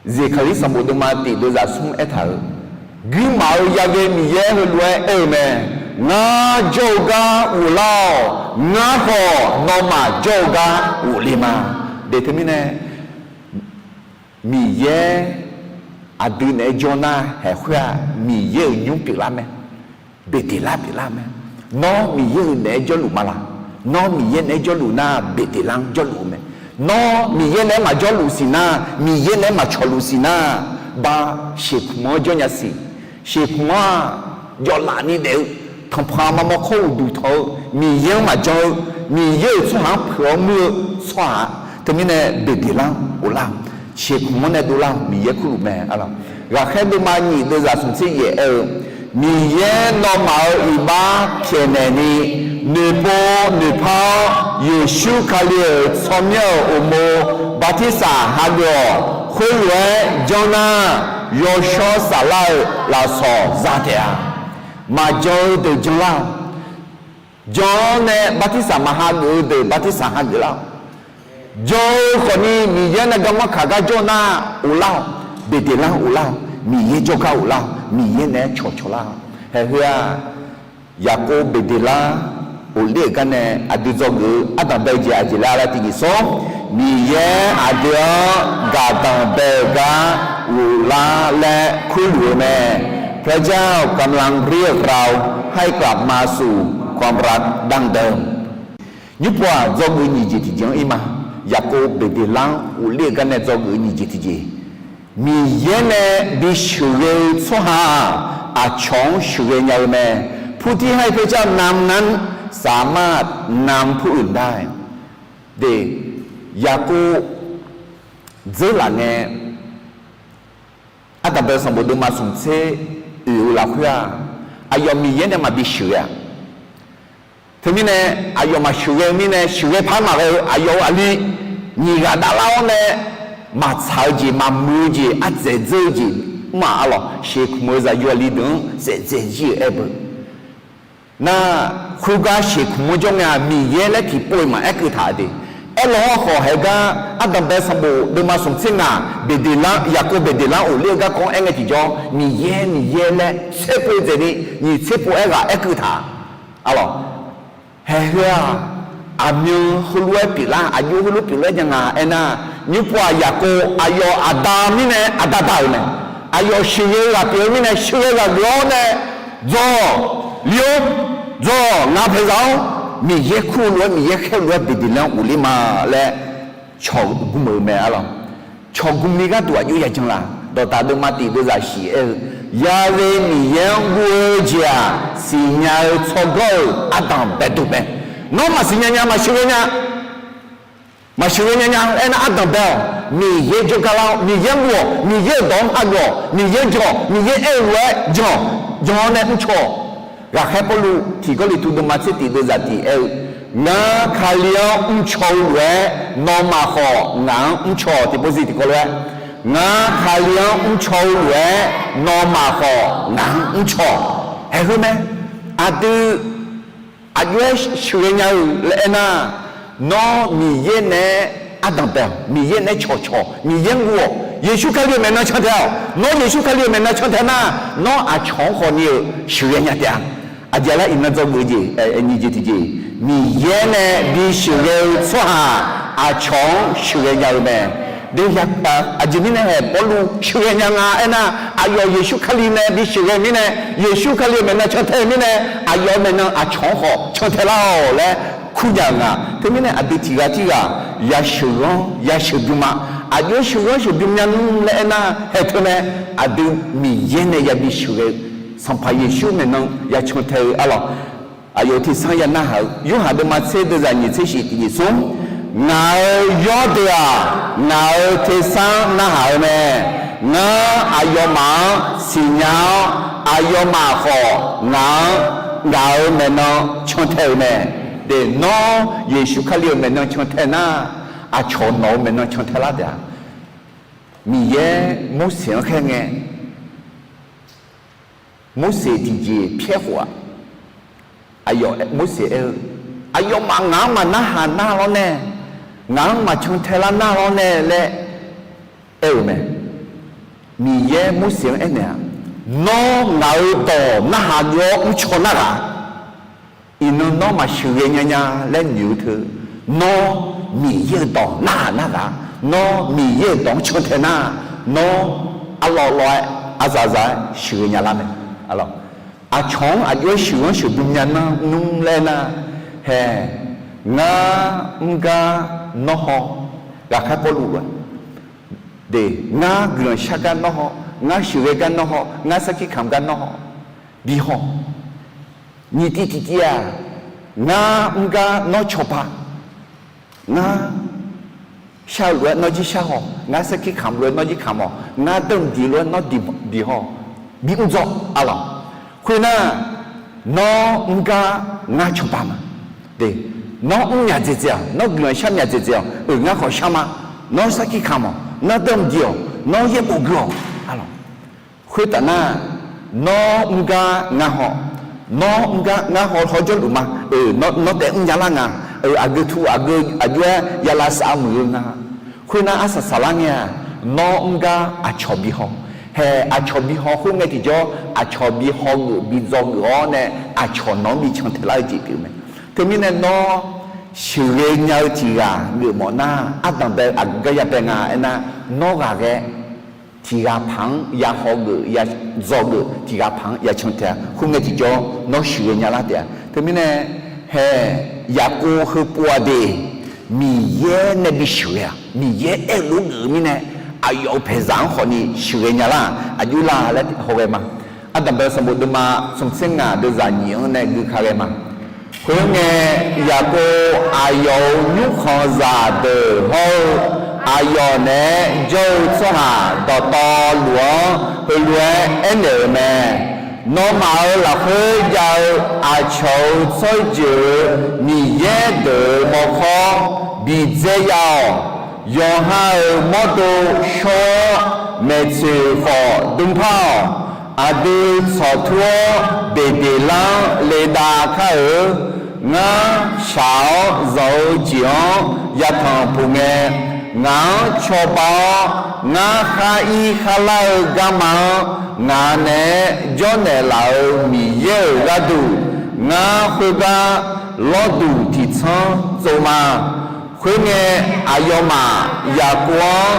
Zeqkaqlir sanqbof deuvma tiq deuvzaq smr aertaq-euq, guirmaf-euq yaghae Miqyaer heulof-aer aer-eu mae. Ngar jawr-eu gar ghoflar-awq. Ngar khawf nawmaf jawr-eu gar ghofle ma. De teumirnae, Miqyaer aqdui naeq-aer jawr nar, haeq khoer-aq Miqyaer-euq nymr pyeuflar mae. Beqdeqlar pyeuflar mae. Nawr Miqyaer-euq naeq-aer jawrluf ma laq? Nawr Miqyaer naeq-aer jawrluf nar, Beqdeqlar-anr jawrluf-eu mae. Nawr Miqyaer naeq-aer maqjawrluf siq nar, Miqyaer naeq-aer maqcawqluf siq nar, ba, shekmq-anr jawr nya siq. Shekmq-aq jawvlaf ni daef-eu, tanqpanq maqmawr kawr uqduq tanq-eu, Miqyaer-anr maqjan-eu, Miqyaer-euq tsawrhaq-anr peuq-awr muir-eu tsawrhaq-a. Teumirnae Beqdeqlar-anr ghoflar-awq. Shekmq-anr nae dovlar-awq. Miqyaer kurluf mae, arlawq. Ghaqkhaer deuvma nyiq deuvzaq smq tser yaef aer-eu, Miqyaer nawmaf-euq iqbax pyaeqnaeq ni, noeqpov noeqpar-awr, Yeqsur Kali-euq tsawrmyanr-euq uqmov bartirsaq hageuf-awq. Khoerlof-aer janr nar, yawshawr saflar-eu lafsawq za taef-a. Maqjan-eu deuq janlar-awq. Jan-awr nae bartirsaq maqhageuf-eu deuq bartirsaq hageuf lar-awq. Jan-eu khawfni Miqyaer nae garmanr kaq gar jawr nar, ghoflar-awq. beqdeqlar ghoflar-awq, Miqyaer jawrgar ghoflar-awq, Miqyaer naeq-aer cawqcawq lar-awq. Haeq heu-aq, Yaqkov beqdeqlar ghofler-euq gar nae aqdui dzawgeuf-eu ardanq bae-eu jeq aqjeq laer laer tiqjeq smr, Miqyaer aqdui-anr gaqdanq bae-eu gar ghoflar laer kurluf-eu mae. พระเจ้ากำลังเรียกเราให้กลับมาสู่ความรักดั้งเดิม Nymrpov-aq dzawgeuf-eu nyiq jeq tiqjeq-anr ir ma. Yaqkov beqdeqlar-anr ghofler-eu gar nae dzawgeuf-eu nyiq jeq tiqjeq, Miqyaer nae bisheuqghae-eu tsawrhaq-aq, aqcawq-anr sheuqghae nya-eu mae. ผู้ที่ให้พระเจ้านำนั้นสามารถนำผู้อื่นได้ De, Yaqkov dzeurlaf ngae, ardanq bae-eu sanqbof deuvma smq tser oeq-eu lafkhoer-aq, aqyawf Miqyaer nae maqbi sheuqghae-a. Teumirnae aqyawf maqsheuqghae-eu mirnae, sheuqghae par maqghae-eu aqyawf-euq aqli nyiq ghaq davlar-awr nae, maqtsaq-eu jeq maqmuiq-eu jeq ardzaeq dzeur-eu jeq mr-aq, arlawq, sheqkmq-eu zaqyo aqli deuq-anr saef dzaeq jir-euq aer beu. Nar, khoergar sheqkmq-anr jawr ngae-aq, Miqyaer laer tiqpov-iq maqaer keuv taq-a de. Aerlaw-awr khawf haeq gar, ardanq bae sanqbof deuvma smq tser ngaq, beqdeqlar, Yaqkov beqdeqlar ghofler-eu garkawv-anr aer ngae tiqjawr, Miqyaer, Miqyaer laer tser pov dzaeqni, nyiq tser pov aer ghaq aer keuv taq-a, arlawq. Haeq heu-aq, aqmyan heulof-aer pyeuflar, aqjox heulof pyeuflar nya nga aernar, nymrpov-aq Yaqkov aqyawf aqda mirnae aqda da-euq mae. Aqyawf sheuqghae-eu ghaq pyeuf-eu mirnae sheuqghae ghaq geuf-awr nae, Dzawq, li-or, dzawq, ngaq paeqzaq-awr, Miqyaer kur-eu lof-aer, Miqyaer khaer-eu lof-aer beqdeqlar-anr ghofler ma laer cawq gm-euq mae, arlawq. Cawq gm ni gharduq aqjox yajan laf. Dawqtaf deuvma tiq deuvzaq shif aer-eu, Ya'we Miqyaer-anr guv-eu jeq-aq, siqnya-eu tsawrganr-euq ardanq baedo mae. Nawr maqsiq nya nya, maqsheuqghae nya, maqsheuqghae nya nya aernar, ardanq bae-awq. Miqyaer jawrgar lar-awr, Miqyaer-anr guv-awq. Miqyaer-euq dawq-anr hageuf-awq. Miqyaer jan-awq. Miqyaer aer-eu lof-aer jan-awq. Jan-awr nae mrcaw-awq. Ghaqkhaer Pawrluv tiq Gawrliqtu deuvma tser tiq deuvzaq tiq aer-eu, Ngar Kali-anr mrcaw-eu lof-aer, nawmaf khawf ngaq-anr mrcaw-awq. Tiqpov zir tiqkawv lof-aer, Ngar Kali-anr mrcaw-eu lof-aer, nawmaf khawf ngaq-anr mrcaw-awq. Haeq heu mae. Aqdui aqjox-aer sheuqghae nya-eu laer aernar, nawr Miqyaer naeq-aer ardanq bae-awq. Miqyaer naeq-aer cawqcawq. Miqyaer-anr guv-awq. Yeqsur Kali-euq maeqnan cantae-awq. Nawr Yeqsur Kali-euq maeqnan cantae nar, nawr aqcawq-anr khawfni-euq sheuqghae nya taef-a. Aqjeq laer iqnan dzawgeuf-eu jeq, nyiq jeq tiqjeq, Miqyaer nae bisheuqghae-eu tsawrhaq aqcawq-anr sheuqghae nya-eu mae. De, aqjeq mirnae haeq Pawrluv sheuqghae nya nga aernar, aqyawf Yeqsur Kali nae bisheuqghae mirnae, Yeqsur Kali-euq maeqnan cantae mirnae, aqyawf-euq maeqnan aqcawq-anr khawf cantae lar-awq laer kurnya-euq nga. Teumirnae aqdui tiq ghaq tirghaq yasheuq-anr yasheuq bym ma. Aqjox-aer sheuqghanr sheuqbym nya nmr laer aernar, haeq teu mae. Aqdui Miqyaer nae yabi sheuqghae-eu, Sanqpaq Yeqsur maeqnan ya cantae-eu, arlawq. Aqyawf tesanr ya narhaq-eu, Yorhaq deuvma tser deuvzaq nyiq tser shif tiqjeq smr, Ngaq-euq yawrdeuq-aq, ngaq-euq tesanr narhaq-eu mae. Ngar aqyawfmaf-anr siqnya-awr, aqyawfmaf khawf ngaq-anr, ngaq-euq maeqnan cantae-eu mae. De, nawr Yeqsur Kali-euq maeqnan cantae nar, aqcawq nawq-euq maeqnan cantae lar taef-a. Miqyaer Morseq-anr khaer ngae, Morseq tiqjeq pyaer khof-aq, aqyawf Morseq aer-eu, Aqyawfmaf ngaq-anr maqnarhaq nar lawr nae, ngaq-anr maqcan tae lar nar lawr nae laer aer-euq mae. Miqyaer Morseq-anr aernaeq-aq, Nawr ngaq-euq dawq narhaq jov-awr mrcaw narhaq, iqnan nawr maqsheuqghae nya nya laer noeq-eu teu, nawr Miqyaer-euq dawq narhaq narhaq, nawr Miqyaer-euq dawq-anr can tae nar, nawr arlawv lawv-aer, aqzaf zaf-aer sheuqghae nya lar mae. Aqcawq-anr aqjox-aer sheuqghanr sheuqbym nya nar nmr laer nar, hae, ngar mr gar nawr haw, ghaqkhaer Pawrluv lof-aer, de, ngar guiqlanq shar gar nawr haw, ngar sheuqghae gar nawr haw, ngar sarkir kamq gar nawr haw, bi haw. Nyiq tiv tiqtiv-aq, ngar mr gar nawr cawba, ngar shar-eu lof-aer nawr jir shar haw, ngar sarkir kamq lof-aer nawr jir kamq haw, ngar danqdiq lof-aer nawr diq haw, bi mr dzawr, arlawq. Khoernar, nawr mr gar ngar cawba ma. De, nawr mr myaq dzaeqdzaeq-awq, nawr guiqlanq shar myaq dzaeqdzaeq-awq, oeq, ngar khawf shar ma. Nawr sarkir kamq-awq, nawr danqdiq-awq, nawr yaerbof gui-awq, arlawq. Khoertaf nar, nawr mr gar ngar haw, nawr mr gar ngar haw hawjawr luf ma. Oeq, nawr taef mrnya lar nga. Oeq, aqgeu tu aqgeu aqjox-aer ya lavsav muiq-eu nga. Khoernar arsaq saqlar ngae-aq, Nawr mr gar aqcawq bi haw. Hae, aqcawq bi haw khoerngae tiqjawr, aqcawq bi haw geuf bi dzaw geuf-awr nae, aqcawq nawq-anr bi can taeq lar-eu jeq pyeuf mae. Teumirnae nawr sheuqghae nya-eu tiq ghaq geufmawf nar, ardanqbae aqgeu gar ya bae nga aernar, nawr ghaqghae tiq ghaq paq-anr ya haw geuf ya dzaw geuf, tiq ghaq paq-anr ya can taeq-a. Khoerngae tiqjawr nawr sheuqghae nya lar taef-a. Teumirnae, hae, Yaqkov heupov-aq de, Miqyaer nae bisheuq ghae-aq, Miqyaer aer-eu lof geuf-eu mirnae, aqyawf-euq paeqzaq-anr khawfni sheuqghae nya lar-aq, aqjox la laer hawghae ma. Ardanqbae sanqbof deuvma smqtser ngaq deuvzaq nyiq-anr nae gui ka ghae ma. Khoerngae, Yaqkov aqyawf-euq nymrkhanqzaq deuq hawr-eu, aqyawf naeq-aer jawr-eu tsawrhaq dawqtawvluf-anr heulof-aer aernaeq-euq mae. Nawmaf-euq lafkhoer jav-eu aqcawq-euq tsawrjeuq-euq miqyaer deuq-euq mawrkawr bidzae ya-awq. Yawqha-euq mawrdo shawr-awr, maeqtsoeq khawf dm par-awq. Aqdui tsawqtur-awr, beqdeqlar-anr ledav kar-eu. Ngar shaq-awr zanq-eu jeq-anr yatanq puq ngae, ngaq-anr cawba-awr, ngar khar ir khar lar-eu garma-anr ngaq naeq-aer jawrnaeq laf-euq Miqyaer-euq gharduq, ngar khoergar lawrduq tiqtsanr tsov ma. Khoerngae, aqyawfmaf Yaqkov-anr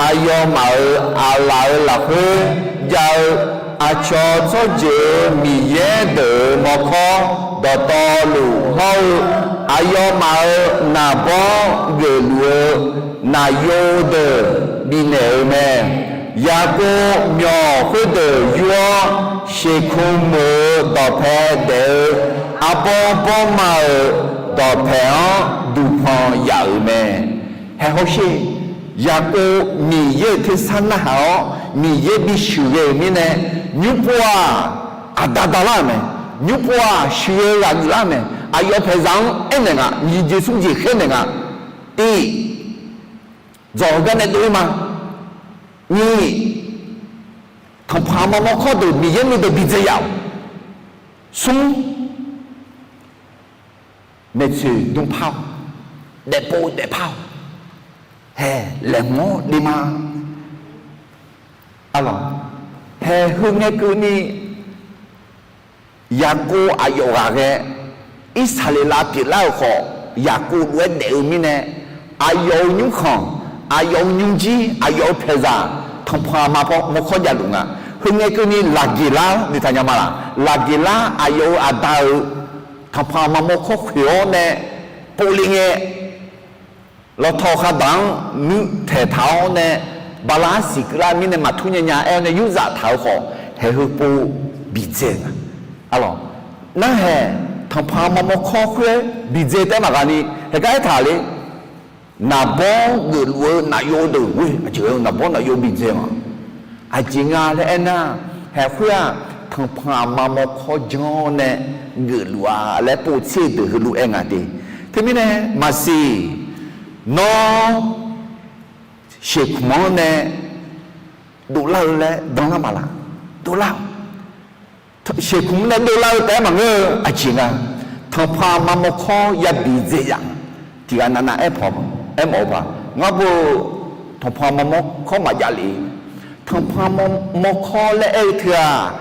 aqyawfmaf-euq aqlaf-euq lafkhoer jav-eu aqcawq tsawrjeuq-euq miqyaer deuq-euq mawrkawr dawqtawvluf hawr-eu, aqyawfmaf-euq naqbawr geufluf-eu nafyov deuq bifnaeq-euq mae. Yaqkov myawq khoerdeuq yur-awr, sheqkmq meuq-eu dawqpae daef-eu arbawr bawrma-euq dawqpaeq-anr duqpanq yaf-euq mae. Hae hawsher, Yaqkov Miqyaer-euq tersar narhaq-awr Miqyaer bisheuq ghae-euq mirnae, nymrpov-aq, aqda dalar-euq mae. Nymrpov-aq, sheuqghae ghaq geuflar-eu mae. Aqyawf paeqzaq-anr aernaeq nga, nyiq jeq smr jeq khaer naeq nga. Tiq, dzawq heugar nae dov-ir ma. Nyiq, tanqpanq aqma mawrkawr deuq Miqyaer nuideuq bidzae ya-awq. Smr, maeqtsoeq dm par-awq, daefpov daefpar-awq, hae, laeqhmq-awr deuv ma. Arlawq, hae, heu ngae keuvni Yaqkov aqyawf ghaqghae Irsaqleqlav pyeuflar-euq khawf, Yaqkov lof-aer daef-eu mirnae, aqyawf-euq nymrkhanq, aqyawf-euq nymrjir, aqyawf-euq paeqzaq, tanqpanq aqma mawrkawr javluf nga. Heu ngae keuvni Laqgeqlar noeqtaq nya ma laq? Laqgeqlar aqyawf-euq aqda-euq tanqpanq aqma mawrkawr khoeq-awr nae povle ngae, lawtaw khardaq-anr nuirtaeq taq-awr nae, bala arsiq keuvlar mirnae maqtur nya nya aer-awr nae yurzaf taq-eu khawf, haeq heupov bidzae nga. Arlawq, narhaeq tanqpanq aqma mawrkawr khoer bidzae taef maqghaq ni, haeq gar aertaq le. Naqbawr geufluf-eu nafyov deuq ghoe aqjeq-eu naqbawr nafyov bidzae ma. Aqjeq nga laer aernar, haeq khoer-aq, tanqpanq aqma mawrkawr janr-awr nae geufluf-a laer povtser-eu deuq heulof-aer nga te. Teumirnae maqsiq, nawr sheuqkmq-anr nae dovlar-eu laer danlar maqlaq? Dovlar-awq. Sheuqkmq nae dovlar-eu taef-aer maqngeur-eu aqjeq nga. Tanqpanq aqma mawrkawr yabidzae yaf-eu tiq ghaq navnav aer pawq, aermawf-eu paq ngar bo, tanqpanq aqma mawrkawr maqjav lef. Tanqpanq aqma mawrkawr laer aer-eu teu-aq,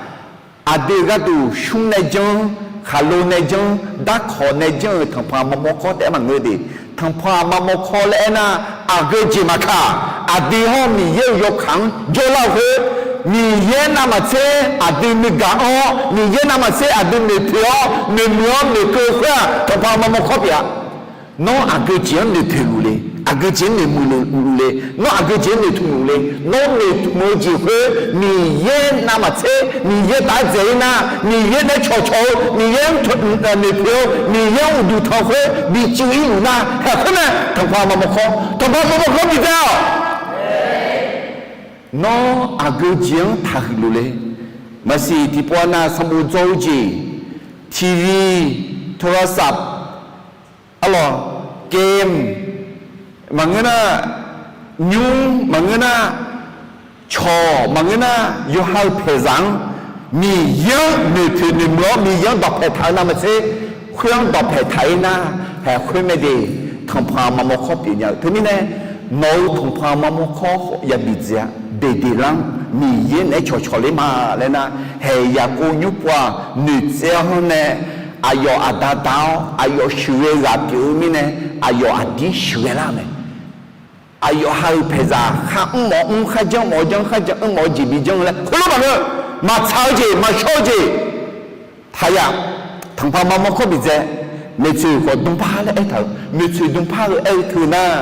aqdui gharduq shmr nae janr, khaqlo nae janr, darkawq nae janr-euq tanqpanq aqma mawrkawr taef-aer maqngeur de. Tanqpanq aqma mawrkawr laer aernar, aqgeu jeq maqkaq, aqdui hawr Miqyaer-euq yawkaq-anr jawrlar-eu khoer, Miqyaer navmaqtser aqdui nuigaq anr-awr, Miqyaer navmaqtser aqdui noeqpoeq-awr, noeqmuiq-awr noeqkeuv-eu khoer-aq, tanqpanq aqma mawrkawr pyeuf-a. Nawr aqgeu jeq-anr noeqpoeq luf le, aqgeu jeq-anr noeqmuiq luf le, nawr aqgeu jeq-anr noeqtmq luf le, nawr noeqtmq-eu jeq khoer Miqyaer navmaqtser Miqyaer taf-aer dzaeq-ir nar, Miqyaer nae cawqcawq-eu, Miqyaer-anr noeqpoeq-eu, Miqyaer-anr uqduq tanq khoer bi cuiv-ir luf nar, haeq khoer mae tanqpanq aqma mawrkawr, tanqpanq aqma mawrkawr bidzae-awq. Nawr aqgeu jeq-anr taqhuiq luf le. Maqsiq tiqpov nav sanqbof dzaw-eu jeq, tiqviq, tolasaf, arlawq, game maqngeur nar, nymr maqngeur nar, cawq maqngeur nar, yawqha-euq paeqzaq-anr Miqyaer-anr noeqpoeq noeqmuiq-awr Miqyaer-anr dawqpaeq taq-eu navmaqtser, khoer-anr dawqpaeq taq-ir nar, haeq khoer mae de, tanqpanq aqma mawrkawr pyeuf nya-eu. Teumirnae Nawq-euq tanqpanq mamawr kawr yabi dzae-a. Beqdeqlanr Miqyaer naeq-aer cawqcawq ler ma laer nar, haeq Yaqkov nymrpov-aq noeqtsaev-awr hanr nae, aqyawf aqda da-awr aqyawf sheuqghae ghaq pyeuf-eu mirnae, aqyawf aqdir sheuqghae lar-eu mae. Aqyawf ha-euq paeqzaq khar mr mawf mr, khar janr mawf janr, khar janr mr mawf jeq bi janr-eu laer khoerlof maqngeur. Maqtsaq-eu jeq, maqshawr-eu jeq taq yaf. Tanqpanq mamawr kawr bidzae, maeqtsoeq khawf dmrpar laer aertaq-euq, maeqtsoeq dmrpar-eu aer-eu teu nar,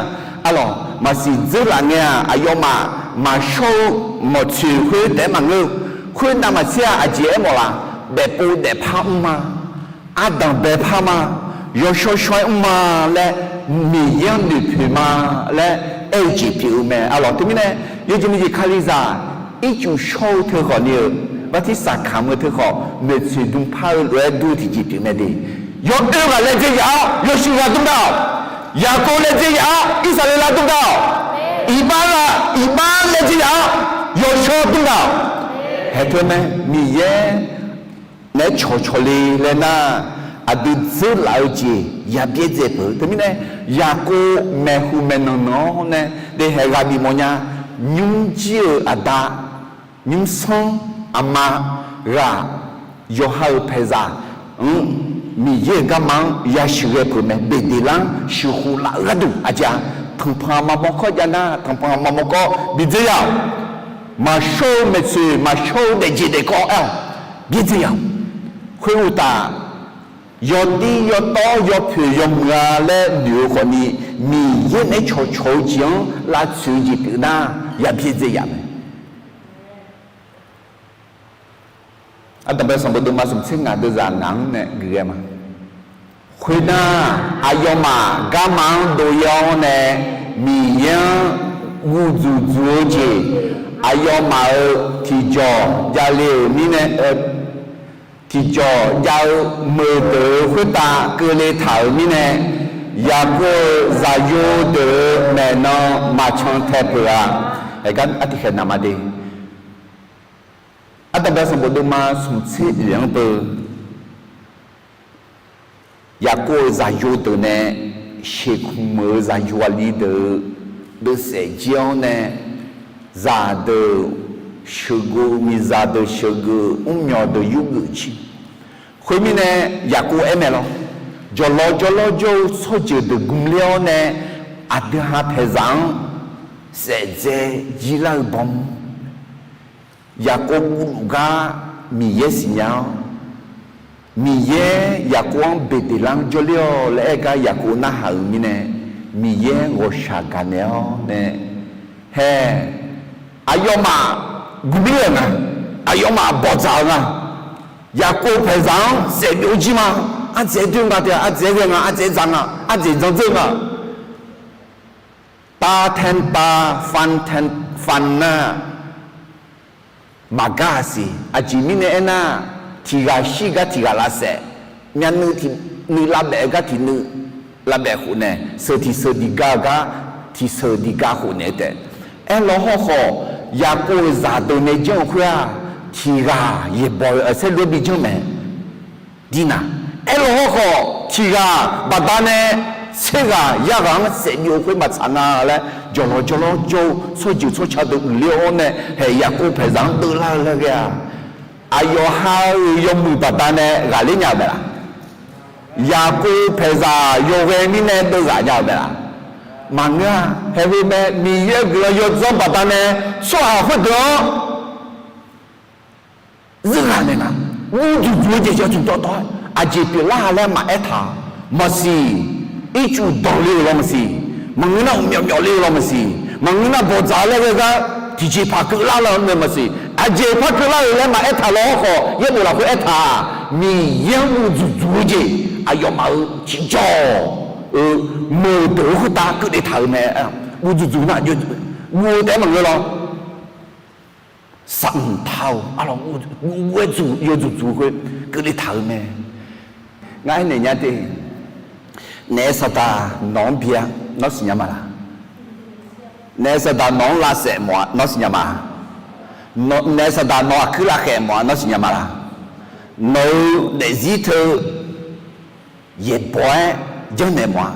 arlawq maqsiq dzeurlaf ngae-aq, aqyawfmaf maqshawr-eu mawqtsoeq khoer taef-aer maqngeur-eu. Khoernav maqtser-aq, aqjeq aermawf laf, daefpov daefpar mr ma, ardanq baepar ma, yawshawr shawr-aer mr ma laer, Miqyaer-anr noeqpoeq ma laer aer-eu jeq pyeuf-eu mae. Arlawq teumirnae, yawjeq miqjeq kalizaq ircuf shawr-eu teukhawf ni-euq, bartirsaq kamq-eu teukhawf, maeqtsoeq dmrpar-eu lof-aer dur-eu tiqjeq pyeuf mae de. Yawoer ghaq laejae yaf-awr yawshuif ghaq dmr gaq-awq. Yaqkov laejae yaf-awr Irsaqleqlav dmr gaq-awq. Iqbax ghaq, iqbax laejae yaf-awr yawshawr dmr gaq-awq. Haeq teu mae, Miqyaer naeq-aer cawqcawq le laer nar, aqdui dzeurlaf-eu jeq yabyaer dzae peuq-eu teumirnae, Yaqkov maeqhu maeqnan nan-awr nae, daehaeq ghaq bif mawfnya, nymrjir-euq aqda, nymrsanr aqma ghaq, yawqha-euq paeqzaq-anr, Miqyaer-euq garma-anr yasheuqghae peuq mae. Beqdeqlanr sheuqkhof laf-eu gharduq aqjeq-a, tanqpanq mamawr kawr jav nar, tanqpanq mamawr kawr bidzae yaf-awq. Maqshawr-eu maeqtsoeq, maqshawr-eu daefjeq daefkawv aer-awq, byaerdzae yaf-awq. Khoeruqtaf, yawdir yawtawv yawpoeq yawmuiq-a laer noeq-eu khawfni, Miqyaer naeq-aer cawqcawq-eu jeq-anr lavtsoeq-eu jeq pyeuf nar, yabyaerdzae yaf mae. Ardanqbae sanqbof deuvma smq tser ngaq deuvzaq ngaq-anr nae geuf ghae ma. Khoernar, aqyawfmaf garma-anr dov-ir-awr nae, Miqyaer-anr guv dzuq dzuq-eu jeq, aqyawfmaf-euq tiqjawq javle-euq mirnae, tiqjawq jav-eu meuqdeuq-euq khoertav keuvle taq-euq mirnae, Yaqkov-euq zaqyo deuq-euq maeqnan maqcan tae peuq-a. Aergar artiqkhaeq naq ma de. Ardanqbae sanqbof deuvma smq tser oeq-anr beu, Yaqkov-euq zaqyo deuq nae sheuqkmq meuq-eu zaqyo aqli deuq-eu deuvsaef jir-anr nae, zaqdeuq sheuqgeuf, miqzaq deuq sheuqgeuf, mrmyawq deuq yurgeuf jir. Khoermirnae, Yaqkov aer mae lawr, jawqlawr jawrlawr jawr-eu tsawrjeuq deuq gmler-awr nae, aqdui ha paeqzaq-anr saef dzae jir lar-eu baw mr. Yaqkov guvluf gar Miqyaer siqnya-awr, Miqyaer Yaqkov-anr Beqdeqlar-anr jawrler-awq laer aer gar Yaqkov narhaq-euq mirnae, Miqyaer ghawqshaq gaqnaeq-awr nae, hae, aqyawfmaf guqbir-euq nga, aqyawfmaf bawqdzaq-euq nga, Yaqkov paeqzaq-anr saefbyov jir ma, ardzaeq doer nga taef-a, ardzaeq ghae nga, ardzaeq dzaq nga, ardzaeq dzandzeur nga. Tav taen tav, fan taen fan nar, maqgar-a siq. Aqjeq mirnae aernar, tiq ghaq shir gar tiq ghaq lavsaef, myavnuiv tiq nuiv lavbaef-eu gar tiq nuiv lavbaef khofnaeq, seuq tiq seuq diq ga-eu gar tiq seuq diq ga khofnaeq-eu taef. Aerlaw hawrkhawf, Yaqkov-euq zaqdeuq nae janr-eu khoer-aq, tiq ghaq yaeqbawq-eu saerlu-aer bi janr mae. Dirnar, aerlaw hawrkhawf tiq ghaq baqdanae tser ghaq yar ghaq-anr saefbyov khoer maqtsaq nga laer, jawqlawq jawrlawr jawr-eu tsawrjeuq tsawrca deuq uiqler-awr nae, haeq Yaqkov paeqzaq-anr deuvlar-eu laer ghae-aq, aqyawf ha-euq yawmuiq baqdanae ghaqler nya-euq mae laf? Yaqkov paeqzaq yawghae mirnae deuv ghaq nya-euq mae laf? Maqngeur-a. Haeq heu mae, Miqyaer guiqlanq yawdzanr baqdanae tsawrhaq khoerdeuq-anr zeur ghaq naeq nga. Guv dzuq dzuq-eu jeq jawr dzuq dawrdawr-aer aqjeq pyeuflar-a laer maqaer taq-a. Maqsiq, ircuf danqle-euq law maqsiq, maqngeur nar uqmyawf myawf le-eu law maqsiq, maqngeur nar bawqdzaq laer ghae gar tiqjeqpaq keuvlar laer nae maqsiq, aqjeqpar keuvlar-euq laer maqaer taq law hawrkhawf, yaerbof lafkhoer aertaq-aq, Miqyaer-anr guv dzuq dzuq-eu jeq, aqyawfmaf-euq tiqjawq-eu meuqdeuq-eu khoertav keuvle taq-euq mae. Guv dzuq dzuq nar, guv-eu taef-aer maqngeur law. Saqmq taq-awq, arlawq, guv-aer dzuq yawdzuq dzuq khoer keuvle taq-euq mae. Ngar aernaeq nya te. Naef saqdaq nawq-anr bi-a, nawr siqnya ma laq? Naef saqdaq nawq-anr lavsaef mawf-a, nawr siqnya ma? Naef saqdaq nawq aqkuir lavkhaeq mawf-a, nawr siqnya ma laq? Nawq-euq daefzir teu yaeqbawq-aer janrnaeq mawf-a.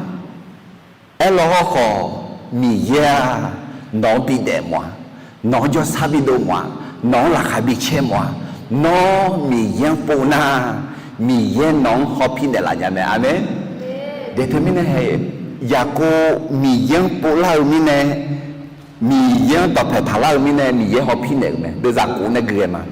Aerlaw hawrkhawf, Miqyaer-aq, nawq-anr bidaef mawf-a. Nawq-anr jawrsar bidov mawf-a. Nawq-anr laqkhaq bicaer mawf-a. Nawr Miqyaer-anr pov nar, Miqyaer nawq-anr hawpir naeqlaf nya mae. Aqmeq. Daeq teumirnae hae, Yaqkov Miqyaer-anr povlar-eu mirnae, Miqyaer-anr dawqpaeq taqlar-eu mirnae Miqyaer hawpir naeq-euq mae. Deuvzaq kof nae gui ghae ma.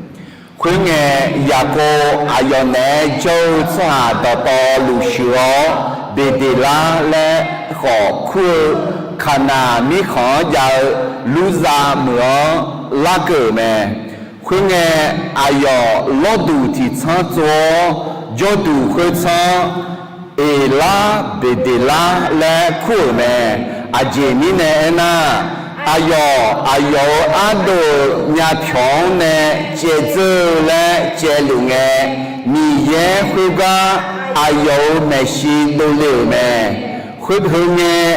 Khoerngae, Yaqkov aqyawf naeq-aer jawr-eu tsawrhaq dawqtawvluf sheuq-awr, Beqdeqlar laer khawf kur-eu Kaqnaq mirkhanq-anr jav-eu Lurzav meuq-anr larkeuv-euq mae. Khoerngae, aqyawf lawrduq tiqtsanr tsov-awr, jawrduq khoertsanr-anr Eqlar Beqdeqlar laer kur-euq mae. Aqjeq mirnae aernar, aqyawf aqyawf-euq ardov-euq myavpyawq-anr nae caevdzeur-eu laer caevluf ngae, Miqyaer khoergar aqyawf-euq maeqshi dovle-euq mae. Khoerheu ngae,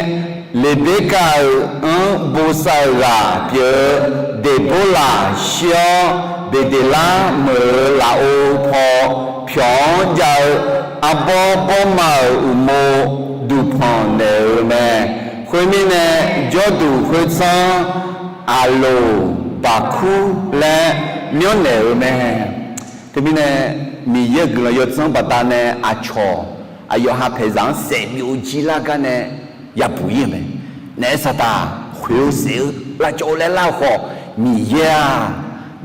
Leqberkav-euq anr bosav-euq ghaq pyeuf-eu Deqborlaq shir-awr, Beqdeqlar meuq-euq lafov paw pyawq-anr jav-eu arbawr bawrma-euq uqmov duqpanq naeq-euq mae. Khoermirnae, jawrduq khoertsanr-anr Aqloq Baqkur laer myanrnaeq-euq mae. Teumirnae, Miqyaer-euq guiqlanq yawdzanr baqdanae aqcawq aqyawf ha paeqzaq-anr saef byov jir lar gar nae yabuq ir-euq mae. Naef saqtaq khoeq-eu saef-eu lavcawv-eu laer lar-eu khawf, Miqyaer-aq,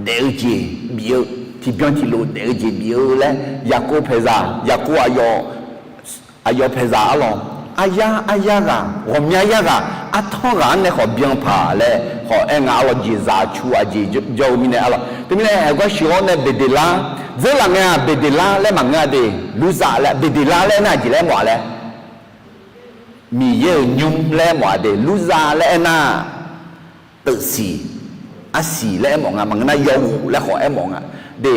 daef-eu jeq bif-eu, tiqbyan tiqlof daef-eu jeq bif-eu laer, Yaqkov paeqzaq, Yaqkov aqyawf, aqyawf paeqzaq arlawq, aryar aryar ghaq, ghawqmya yar ghaq, artanr ghaq-anr nae khawf byan paq laer khawf aer nga arlawq, jeqzaq cu aqjeq jawr-eu mirnae arlawq. Teumirnae, haeqgar sheuq-awr nae Beqdeqlar, dzeurlaf ngae-aq Beqdeqlar laer maqngeur-a de, Lurzav laer, Beqdeqlar laer aernar aqjeq laer mawf-a laer Miqyaer-euq nymr laer mawf-a de, Lurzav laer aernar, teufsiq, arsiq laer aermawf nga, maqngeur nar yawghof laer khawf aermawf nga de.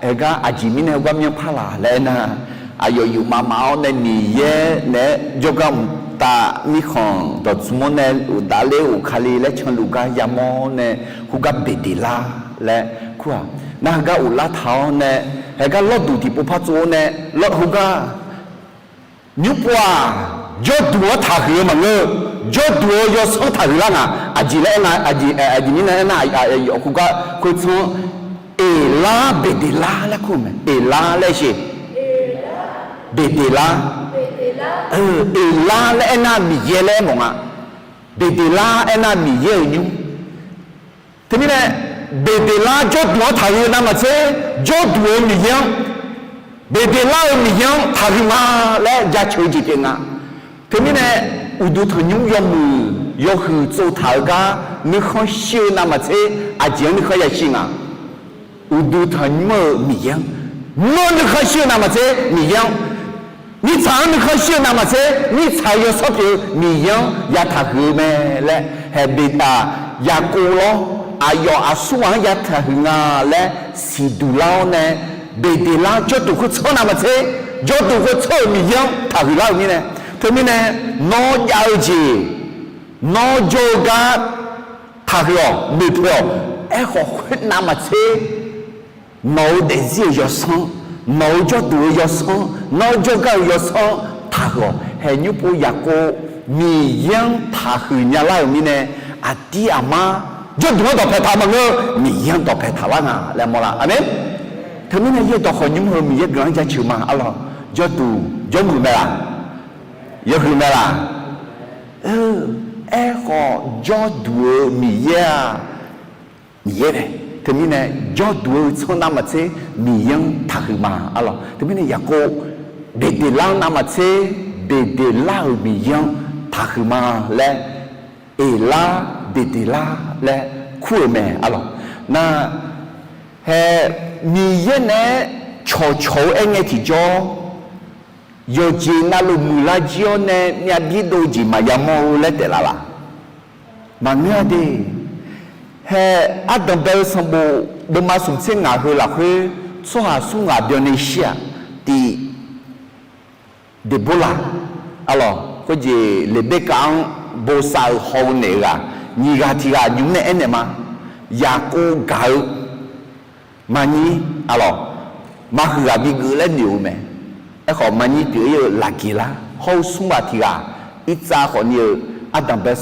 Heugar aqjeq mirnae heugar myanrpar laq laer aernar, aqyawf yufmav maf-awr nae Miqyaer naeq-aer jawrgar mqtav mirkhanq dawqtsuif-anr nae uqdavler of kali laer canluf gar yamawr nae, khoergar Beqdeqlar laer kur-aq. Nar heugar of lar taq-awr nae, haeqgar lawrduq tiqpov par tsov-awr nae, lawr heugar nymr pov-aq, jawrduq-anr taqhuiq-eu maqngeur-eu, jawrduq-eu yawsanr taqhuiq lar nga. Aqjeq laer aernar, aqjeq mirnae aernar, khoergar khoertsanr-anr Eqlar Beqdeqlar laer kur-euq mae. Eqlar laer sheq, Beqdeqlar. Eqlar laer aernar Miqyaer laer aermawf nga. Beqdeqlar aernar Miqyaer-euq nymr. Teumirnae, Beqdeqlar jawrduq-anr taqhuiq-eu navmaqtser, jawrduq-eu Miqyaer-anr, Beqdeqlar-euq Miqyaer-anr taqhuiq ma laer jaceuq-eu jeq pyeuf nga. Teumirnae, uqduq tanqnymr yawmuiq yawhuiq tsovtaq-eu gar nuikhanr shir-eu navmaqtser, aqjeq-anr nuikhanr yashir nga. Uqduq tanqnymr-euq Miqyaer-anr, nymr-anr nuikhanr shir-eu navmaqtser Miqyaer-anr, mirtsaq-anr nuikhanr shir-eu navmaqtser mirtsaq-euq yawsanr pyeuf-eu Miqyaer-anr yataqhuiq-eu mae laer haeq Beqdeqlar, Yaqkov lawr, aqyawf aqsur ghaq-anr yataqhuiq nga laer siqduq lar-awr nae, Beqdeqlar jawrduq khoertsanr navmaqtser, jawrduq khoertsanr-euq Miqyaer-anr taqhuiq lar-euq mirnae, teumirnae, nawr jav-eu jeq, nawr jawr-eu gar taqhuiq-awq, noeqpoeq-awq. Aerkhawf khoer navmaqtser nawq-euq daefzir-euq yawsanr, nawq-euq jawrduq-eu yawsanr, nawr jawrgar-eu yawsanr taqhuiq-awq. Haeq nymr pov Yaqkov Miqyaer-anr taqhuiq nyalar-euq mirnae, aqdir aqmar jawrduq-anr dawqpaeq taq maqngeur, Miqyaer-anr dawqpaeq taqlar nga laer mawrlar. Aqmeq. Teumirnae yaerdawq khawf nymr heu Miqyaer guiqlanq-anr jaceuq ma arlawq. Jawrduq jawrmuiq mae laq? Yawhuiq mae laq? Aerkhawf jawrduq-eu Miqyaer-aq, Miqyaer mae. Teumirnae jawrduq-eu tsanr navmaqtser Miqyaer-anr taqhuiq ma arlawq. Teumirnae Yaqkov Beqdeqlar-anr navmaqtser, Beqdeqlar-euq Miqyaer-anr taqhuiq ma laer, Eqlar Beqdeqlar laer kur-euq mae arlawq. Nar, hae, Miqyaer naeq-aer cawqcawq-eu aerngae tiqjawr, yawqjeq navluf muiqlar jir-awr nae myav bir dov-eu jeq maqya mawr-eu laer taef laf laq? Maqngeur-a de. Hae, ardanq bae-eu sanqbof deuvma smq tser ngaq heu lafkhoer tsawrhaq smr ghaq byanni shir-aq, tiq Deqborlaq, arlawq, khoerjeq Leqberkav-anr bosav-euq haw-eu naeq-eu ghaq, nyiq ghaq tiq ghaq nymq nae aernaeq ma. Yaqkov gaq-eu maqnyir, arlawq, maqhuiq ghaq bigeuf laer noeq-eu mae. Aerkhawf maqnyir pyeuf-ir-eu Laqgeqlar hawr-eu smr ghaq tiq ghaq, Irtsav khawfni-euq Ardanqbae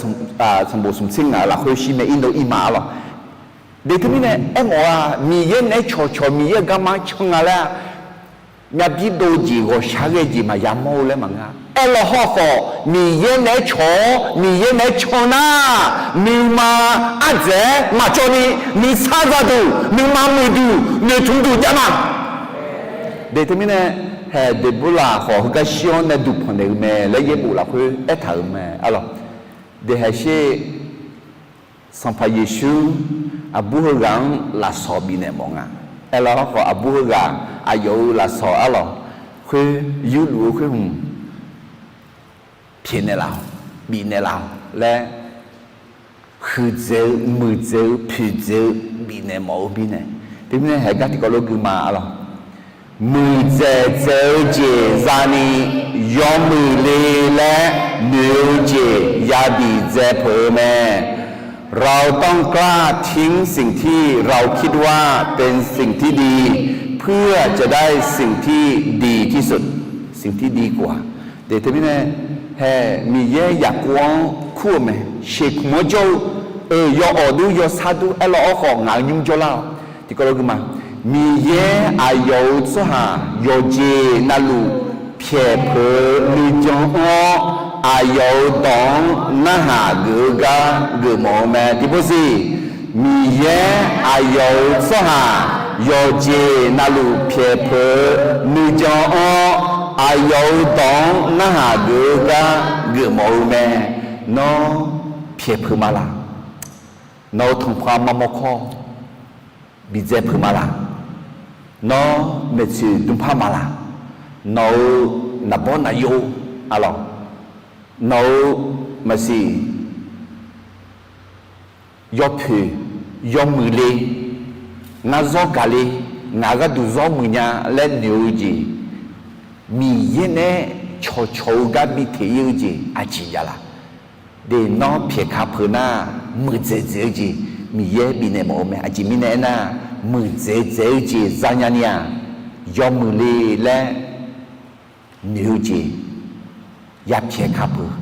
sanqbof smq tser ngaq-euq lafkhoer shir mae, irnov ir ma arlawq. De teumirnae aermawf-a, Miqyaer naeq-aer cawqcawq Miqyaer-euq garma can nga laer-a, myavbir dov jeq ghawqshaq ghae jeq maqya mawr-eu laer maqngeur-a. Aerlawq hawrkhawf, Miqyaer naeq-aer cawq-awr Miqyaer naeq-aer can nar, nuima ardzaeq-aer maqcawv ni nuisar zaduq nuima muiqduq noeqtmq duq jav ma. De teumirnae, haeq Deqborlaq khawf heugar shir-awr nae duqpanq naeq-eu mae laer yaerbof lafkhoer aertaq-euq mae arlawq. De haeq sher, Sanqpaq Yeqsur aqbur heughaq-anr lafsawq bifnaeq mawf nga. Aerlawq hawrkhawf aqbur heughaq aqyawf-euq lafsawq arlawq khoer yurluf-eu khoer hmq pyaeqnaeq laf-awq, bifnaeq laf-awq laer huiqdzaeq-eu muiqdzaeq-eu poeqdzaeq-eu bifnaeq mawf-eu mirnae, teumirnae haeq gar tiqkawv lof gui ma arlawq. Muiqdzaeq dzaeq-eu jeq zani yawmuiq le laer noeq-eu jeq yabif dzae peuq-eu mae. เราต้องกล้าทิ้งสิ่งที่เราคิดว่าเป็นสิ่งที่ดี เพื่อจะได้สิ่งที่ดีที่สุด สิ่งที่ดีกว่า. De teumirnae, haeq Miqyaer Yaqkov-anr kur-euq mae, sheqkmq-anr jawr-eu, eu, yawawq dur yawsar dur aerlawq hawrkhawf ngaq-euq nymr jawrlar-awq. Tiqkawv lof gui ma. Miqyaer aqyawf-euq tsawrhaq yawqjeq navluf pyaeq peuq-eu nuijan anr-awr, aqyawf-euq dawq-anr narhaq geuf-eu gar geufmawf-eu mae. Tiqpov siq, Miqyaer aqyawf-euq tsawrhaq yawqjeq navluf pyaeq peuq-eu nuijan anr-awr, aqyawf-euq dawq-anr narhaq geuf-eu gar geufmawf-eu mae. Nawr pyaeq peuq ma laq? Nawq-euq tanqpanq mamawr kawr bidzae peuq ma laq? Nawr maeqtsoeq dmrpar ma laq? Nawq-euq naqbawr naqyov arlawq, nawq-euq maqsiq yawpoeq yawmuiq le, ngar zawr gaq le, ngaq gharduq zawr muiq nya laer noeq-eu jeq, Miqyaer nae cawqcawq-eu gar bi teq ir-eu jeq aqjeq jav laq? De nawr pyaeq ka peuq nar, muiqdzaeq dzaeq-eu jeq Miqyaer bifnaeq mawf-eu mae. Aqjeq mirnae aernar, muiqdzaeq dzaeq-eu jeq zanya ni-aq, yawmuiq le laer noeq-eu jeq yapyaeq ka peuq,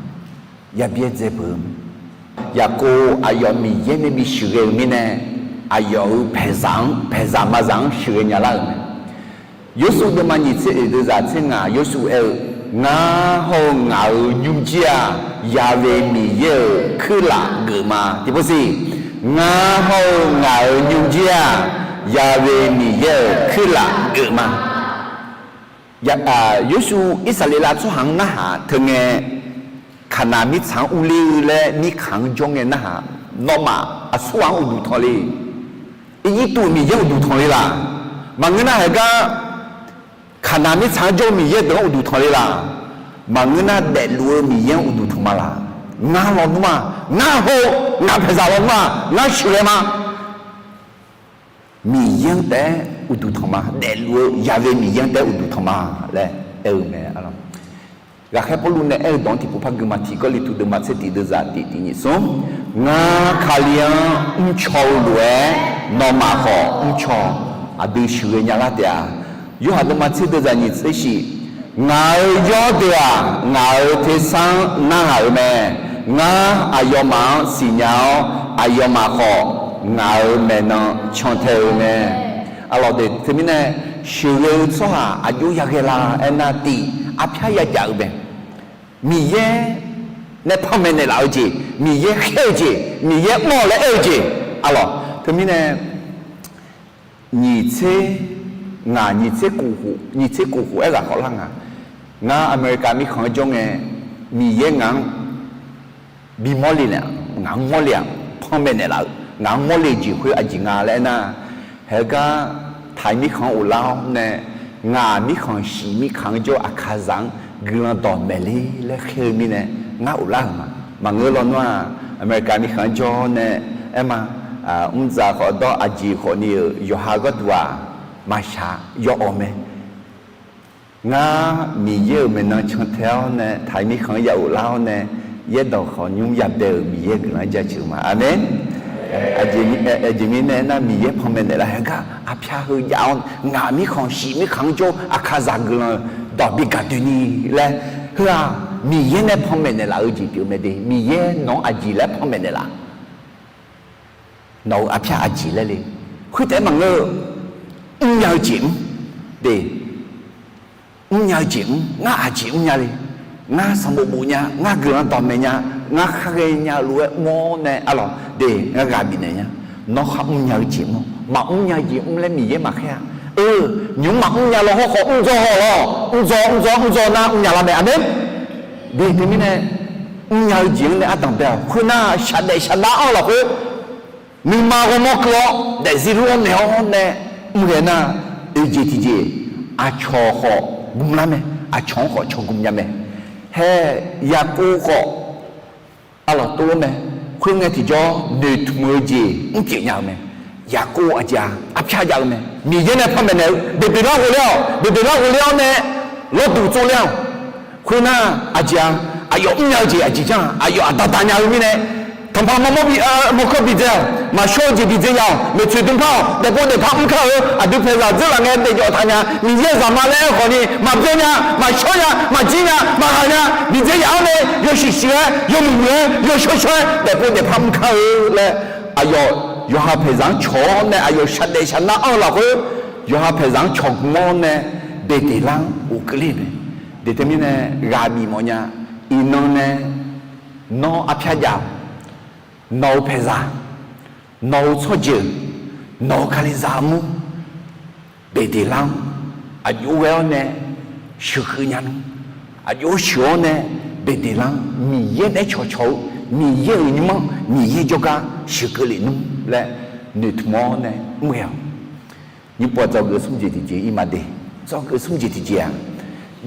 yabyaer dzae peuq-eu mae. Yaqkov aqyawf Miqyaer nae bi sheuqghae-euq mirnae, aqyawf-euq paeqzaq-anr, paeqzaq maqzaq-anr sheuqghae nyalar-euq mae. Yorsuv deuvma nyiq tser oeq deuvzaq tser ngaq Yorsuv aer-eu, Ngar hawr-eu ngaq-euq nymrjir-aq, Yaqve Miqyaer-euq kuirlaf geuf ma. Tiqpov siq, Ngar hawr-eu ngaq-euq nymrjir-aq, Yaqve Miqyaer-euq kuirlaf geuf ma. Yorsuv Irsaqleqlav tsawrhaq-anr narhaq teu ngae, Kaqnaq mirtsaq-anr urler-eu laer mirkhanq-anr jawr ngae narhaq, nawmaf aqsurghaq-anr uqduq tanq le. Irjirtuv Miqyaer uqduq tanq le laq? Maqngeur nar, haeq gar Kaqnaq mirtsaq-anr jawr-eu Miqyaer deuq-anr uqduq tanq le laq? Maqngeur nar, daefluf-eu Miqyaer-anr uqduq tanq ma laq? Ngar lawnmr-aq, ngar hawr-eu ngaq paeqzaq lawnmr-aq, ngar sheuqghae ma. Miqyaer-anr taef-aer uqduq tanq ma. Daefluf-eu Yaqve Miqyaer-anr taef-aer uqduq tanq ma laer aer-eu mae. Ghaqkhaer Pawrluv nae aer-eu dawq-anr tiqpov par gui ma. Tiq Gawrliqtu deuvma tser tiq deuvzaq tiq tiq nyiq smr, Ngar Kali-anr mrcaw-eu lof-aer, nawmaf khawf mrcaw-awq. Aqdui sheuqghae nyalar taef-a. Yorhaq deuvma tser deuvzaq nyiq tser shiq, Ngaq-euq yawrdeuq-aq, ngaq-euq tersar-anr narhaq-euq mae. Ngar aqyawfmaf-anr siqnya-awr, aqyawfmaf khawf ngaq-euq maeqnan cantae-eu mae. Arlawq de, teumirnae sheuqghae-eu tsawrhaq aqjox yaghae la aernar, tiq, arpyar yajaf-eu mae. Miqyaer nae panmaeq naeqlaf-eu jeq, Miqyaer khaer-eu jeq, Miqyaer mr-awq laer aer-eu jeq. Arlawq, teumirnae nyiq tser ngaq, nyiq tser kof khof, nyiq tser kof khof-aer ghaq khawf lar nga. Ngar America mirkhanq-anr jawr ngae, Miqyaer ngaq-anr bimawr le naeq, ngaq-anr mawr le-aq, panmaeq naeqlaf-eu, ngaq-anr mawr le jeq khoer aqjeq nga laer aernar, haegar Taiq mirkhanq-anr of lar-awr nae, ngaq mirkhanq shiq mirkhanq-anr jawr-eu Aqkaqzaq-anr guiqlanq dawq maeq le laer khaer-eu mirnae, ngar of lar-euq ma. Maqngeur lawnmr-aq, America mirkhanq-anr jawr nae aer ma, mrdzaq khawf dawr aqjeq khawf ni-euq yawqha gharduq-aq, maqshaq yawawq mae. Ngar Miqyaer-euq maeqnan cantae-awr nae, Taiq mirkhanq-anr ya of lar-awr nae, yaerdawq khawf nymr yabae-euq Miqyaer guiqlanq-anr jaceuq-eu ma. Aqmeq. Aqjeq mirnae aernar, Miqyaer panmaeq naeqlaf-eu gar arpyar heu jav-awr, ngaq mirkhanq shiq mirkhanq-anr jawr-eu Aqkaqzaq guiqlanq dawq bi gaq doeni laer, heu-aq, Miqyaer nae panmaeq naeqlaf-eu jeq pyeuf mae de. Miqyaer nawq-anr aqjeq laer panmaeq naeqlaf. Nawq-euq arpyar aqjeq laer le. Khoertaef-aer maqngeur-eu, mrnya-eu jeq mr de. Mrnya-eu jeq mr, ngar aqjeq mrnya le. Ngar sanqbof bof nya, ngar guiqlanq dawqmaeq nya, ngar khar ghae nya-eu lof-aer mr-awr nae arlawq de, ngar ghaq bifnaeq nya. Nawr khar mrnya-eu jeq mr-awr, maqmr nya-eu jeq mr laer Miqyaer maqkhaer-a. Eu, nymq-mr maqmr nya law hawrkhawf mrdzaw haw lawr, mrdzaw mrdzaw mrdzaw nar mrnya lar mae. Aqmeq. De teumirnae, mrnya-eu jeq-anr nae ardanq bae-awq. Khoernar, shaqdaef shaqnar-anr lafkhoer nuima ghawrmawr keuv-awr daefzir lor-awr naeq-awr nae mr ghae nar, oeq jeq tiqjeq, aqcawq khawf gmlar mae, aqcawq-anr khawf cawq gm nya mae. Hae, Yaqkov khawf arlawq tov-awr mae. Khoerngae tiqjawr noeqtmq-eu jeq mrpyeuf nya-eu mae. Yaqkov aqjeq-a arpyar jav-eu mae. Miqyaer nae panmaeq naeq-eu Beqdeqlar ghofler-awq. Beqdeqlar ghofler-awr nae lawrduq tsovler-awq. Khoernar, aqjeq-a, aqyawf mrnya-eu jeq aqjeq janr-aq, aqyawf aqda da nya-eu mirnae, tanqpaq mawrmawr bi, mawrkawr bidzae-awq. Maqshawr-eu jeq bidzae ya-awq. Maeqtsoeq dmrpar-awq. Daefpov daefpar mrkar-eu aqdui paeqzaq dzeurlaf ngae daefjawf taq nya. Miqyaer zaqma laer aerkhawf ni maqbyan nya, maqshawr nya, maqjir nya, maqghaq nya. Bidzae yaf-awr nae yawshuif shuif-aer, yawmuiq muiq-aer, yawshawr shawr-aer daefpov daefpar mrkar-eu laer, aqyawf yawqha paeqzaq-anr cawq-awr nae aqyawf shaqdaef shaqnar-anr lafkhoer yawqha paeqzaq-anr cawq gm-awr nae Beqdeqlar-anr ghofkeuv ler mae. De teumirnae ghaq bif mawf nya. Iqnan nae nawr arpyar jav-awq. Nawq-euq paeqzaq, nawq-euq tsawrjeuq, nawq-euq kalizaq armur, Beqdeqlar-anr aqjox ghae-awr nae sheuqkeuv nya nmr. Aqjox sheuq-awr nae Beqdeqlar-anr Miqyaer naeq-aer cawqcawq-eu Miqyaer-euq nymr-anr Miqyaer jawrgar sheuqkeuv lef nmr laer noeqtmq-awr nae mr ghae-awq. Nyiq pov dzawgeuf smr jeq tiqjeq-ir ma de. Dzawgeuf smr jeq tiqjeq-aq,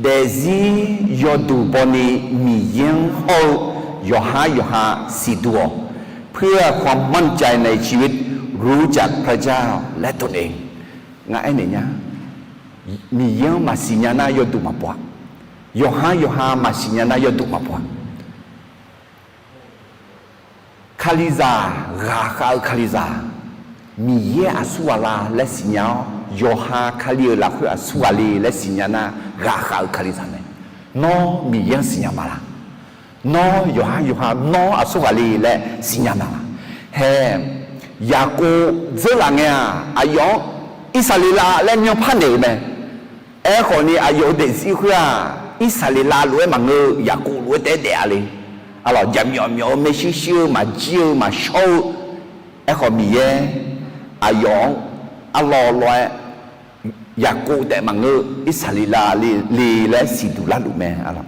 daefzir yawduq bawni Miqyaer-anr hawr-eu yawqhar yawqha siqduq-awq. เพื่อความมั่นใจในชีวิต รู้จักพระเจ้าและตนเอง. Ngar aernaeq nya, Miqyaer-anr maqsiq nya nar yawduq maqpov-a. Yawqhar yawqha maqsiq nya nar yawduq maqpov-a. Kalizaq ghaqkhav-eu kalizaq, Miqyaer aqsur ghaq la laer siqnya-awr, yawqha Kali-euq lafkhoer aqsur ghaq le laer siqnya nar, ghaqkhav-eu kalizaq mae. Nawr Miqyaer-anr siqnya ma la? Nawr yawqhar yawqha nawr aqsur ghaq le laer siqnya ma la? Hae, Yaqkov dzeurlaf ngae-aq, aqyawf-anr Irsaqleqlav laer myanrpar naeq-euq mae. Aerkhawf ni aqyawf-euq daefzir khoer-aq, Irsaqleqlav lof-aer maqngeur-eu Yaqkov lof-aer taef-aer daef-a le. Arlawq, jaqmyawf myawf-eu maershuir shuir-eu maqjir-eu maqshawr-eu. Aerkhawf Miqyaer aqyawf-anr arlawr lawr-aer Yaqkov taef maqngeur-eu Irsaqleqlav le laer siqduq larluf mae. Arlawq,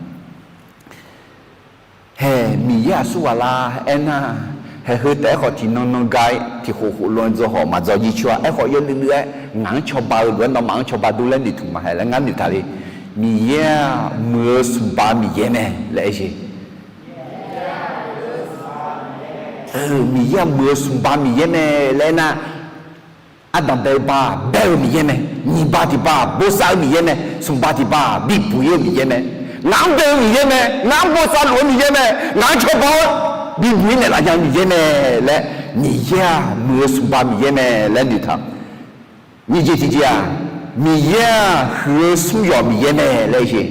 hae, Miqyaer aqsur ghaq la aernar, hae heu taef-aer khawf tiqnan nan ga-ir tiqkhof khof lof-aer dzaw hawq maqdzaw jir coer-a. Aerkhawf yawluiv luiv-aer ngaq-anr cawba-eu lof-aer nawmaf-anr cawba dur laer noeqtmq maqhae laer ngar noeqtaq le. Miqyaer-aq muiq-eu smqba Miqyaer mae laer aer-eu. Miqyaer-aq muiq-eu smqba Miqyaer mae laer aernar, ardanq bae-eu ba bae-eu Miqyaer mae. Nyiq ba tiq ba bosav-eu Miqyaer mae. Smqba tiq ba bibuq-ir-eu Miqyaer mae. Ngaq-anr bae-eu Miqyaer mae. Ngaq-anr bosav luf-eu Miqyaer mae. Ngaq-anr cawba-awr bibuq-ir naeqlaf nya-eu Miqyaer mae laer, Miqyaer-aq muiq-eu smqba Miqyaer mae laer noeqtaq. Nyiq jeq tiqjeq-aq, Miqyaer-aq huiq-eu smr yawq Miqyaer mae laer aer-eu.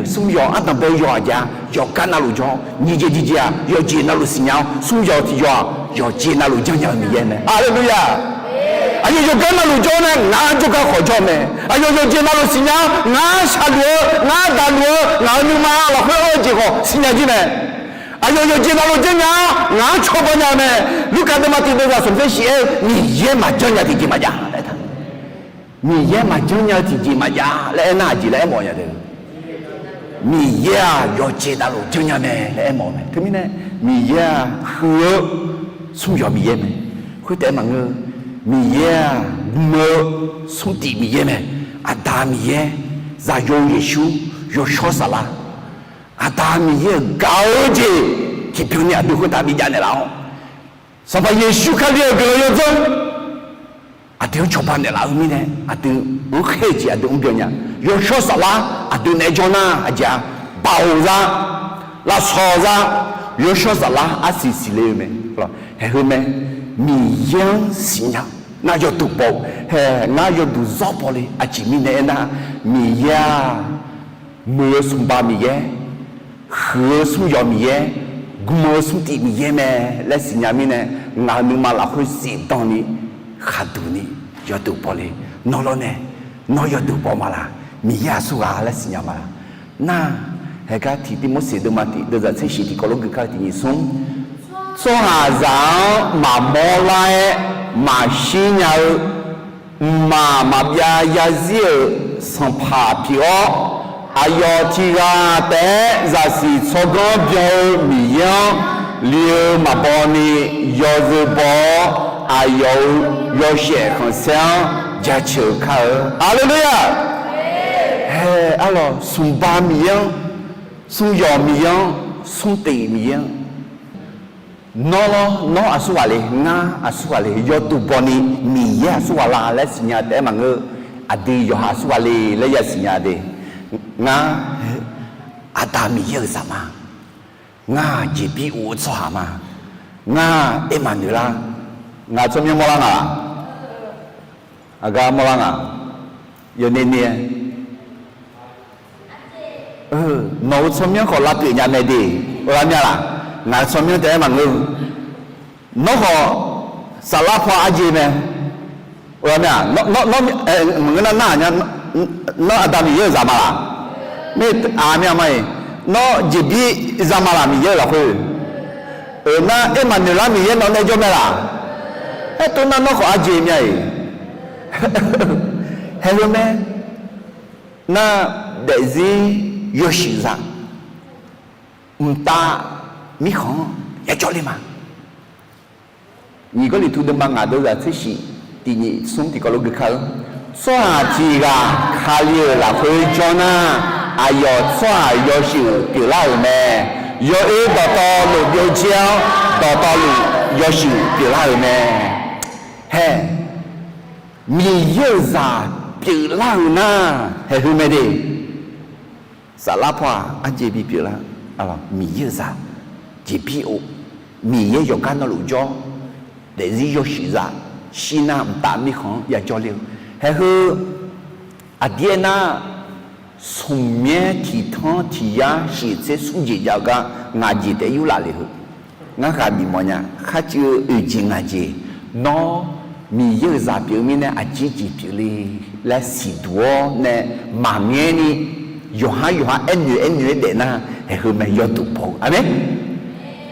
Smr yawq ardanq bae-eu yawq aqjeq-a, yawqgar navluf jawr. Nyiq jeq tiqjeq-aq, yawqjeq navluf siqnya-awr, smr yawq tiq yawq-aq, yawqjeq navluf janrnya-eu Miqyaer mae. Haleluya! Aqyawf yawqgar navluf jawr-awr nae ngaq-anr jawrgar khawf jawr mae. Aqyawf yawqjeq navluf siqnya-awr ngaq-anr shaqluf-eu, ngaq-anr daqluf-eu, ngaq-euq nuima lafkhoer-eu jeq khawf siqnya jir mae. Aqyawf yawqjeq navluf janrnya-awr ngaq-anr cawba nya-eu mae. Lurkaf deuvma tiq deuvzaq smq tser shif-aer-eu Miqyaer maqjanr nya tiqjeq maqjav laer aertaq. Miqyaer maqjanr nya-eu tiqjeq maqjav laer aernar aqjeq laer aermawf nya de. Miqyaer-aq yawqjeq navluf janrnya mae laer aermawf-eu mae. Teumirnae Miqyaer-aq huiq-eu smr yawq Miqyaer mae. Khoertaef maqngeur, Miqyaer-aq gm-eu smr tif Miqyaer mae. Aqda Miqyaer, Zaqyo Yeqsur, Yawshawr Saflar, Aqda Miqyaer-euq gaq-eu jeq tiqbyan ni aqdui khoertav bijav naeqlaf-awr, Sanqpaq Yeqsur Kali-euq guiqlanq yawdzanr aqdui-anr cawba naeqlaf-eu mirnae, aqdui-anr khaer-eu jeq aqdui-anr byan nya. Yawshawr Saflar aqdui naeq-aer jawr nar aqjeq-a, baoq za, lafsawq za, Yawshawr Saflar arsiq siqle-eu mae. Haeq heu mae, Miqyaer-anr siqnya Nar yawduq baw-eu, hae, ngar yawduq zawr baw le. Aqjeq mirnae aernar, Miqyaer-aq, muiq-eu smqba Miqyaer, huiq-eu smr yawq Miqyaer, gm-eu smr tiv Miqyaer mae laer siqnya mirnae, ngaq-euq nuima lafkhoer zifdan ni, khaqduq ni, yawduq baw le. Nawr lawrnae, nawr yawduq baw ma laq? Miqyaer aqsurghaq laer siqnya ma laq? Nar, haegar tiq Tirmorseq deuvma tiq deuvzaq tser shiq tiqkawv lof gui kar-eu tiq nyiq smr, tsawrhaqzaq-anr maqmawr lar-aer maqshir nya-eu, mqmaq maqbyav zarzir-euq sanqpaq pyeuf-awr, aqyawf tiq ghaq taef-aer zaqsiq tsawrganr byan-eu Miqyaer-anr li-eu maqbaw ni yawzeu baw-awr, aqyawf-euq yawshaef khanqsaer-anr jaceuq kar-eu. Haleluya! Hae, arlawq, smqba Miqyaer-anr, smr yawq Miqyaer-anr, smr tiv Miqyaer-anr, nawr lawr, nawr aqsurghaq le, ngar aqsurghaq le, yawduq baw ni Miqyaer aqsurghaq la laer siqnya taef-aer maqngeur. Aqdui yawqha aqsurghaq le laer ya siqnya de. Ngar, Aqda Miqyaer-euq zaq ma. Ngar jeqbir of-eu tsawrhaq ma. Ngar Ermaqnoeqlar. Ngaq tsawrmyanr mawrlar nga laq? Aqgar mawrlar nga? Yawner ner-aer, nawq-euq tsawrmyanr khawf lavpyeuf nya mae de. Ghawqmya laq? Ngaq-euq tsawrmyanr taef-aer maqngeur. Nawr khawf saflar paw arjeq mae. Ghawqmya, maqngeur nar nar-aq nya, nawr Aqda Miqyaer-euq zaq ma laq? Mir-a, mir-a ma-iq, nawr jeqbir za ma laq Miqyaer-euq lafkhoer? Euq nar Ermaqnoeqlar Miqyaer nawq nae jawr mae laq? Aertov nar nawr khawf arjeq mya-iq. Haeq heu mae. Nar daefzir yawshuif zaq mqtav mirkhanq-anr yajawr le ma. Nyiq Gawrliqtu deuvma ngaq deuvzaq tser shiq tiq nyiq smr tiqkawv lof gui kar-eu, tsawrhaq tiq ghaq Kali-euq lafkhoer jawr nar, aqyawf tsawrhaq yawshuif pyeuflar-euq mae. Yawoer dawqtawvluf byovjir-awr, dawqtawvluf yawshuif pyeuflar-euq mae. Hae, Miqyaer-euq zaq pyeuflar-euq nar, haeq heu mae de. Saflar paw-aq arjeq bipyeuf lar. Miqyaer-euq zaq jeqbir of, Miqyaer yawqgar navluf jawr, daefzir yawshuif zaq shir nar mqtav mirkhanq-anr yajawr le-eu. Haeq heu aqdir aernar, smq myaer tiq tanr tiq yar shif tser smr jeq jav-eu gar ngaq jeq taef-aer yurlaf le heu. Ngar ghaq bifmawf nya, kharcuiv-eu oeq jeq ngaq jeq, nawr Miqyaer-euq zaq pyeuf-eu mirnae aqjeq jeq pyeuf le laer siqduq-awr nae maqmyaer ni, yawqhar yawqha aernoeq aernoeq-aer daef nar, haeq heu mae yawduq baw-eu. Aqmeq.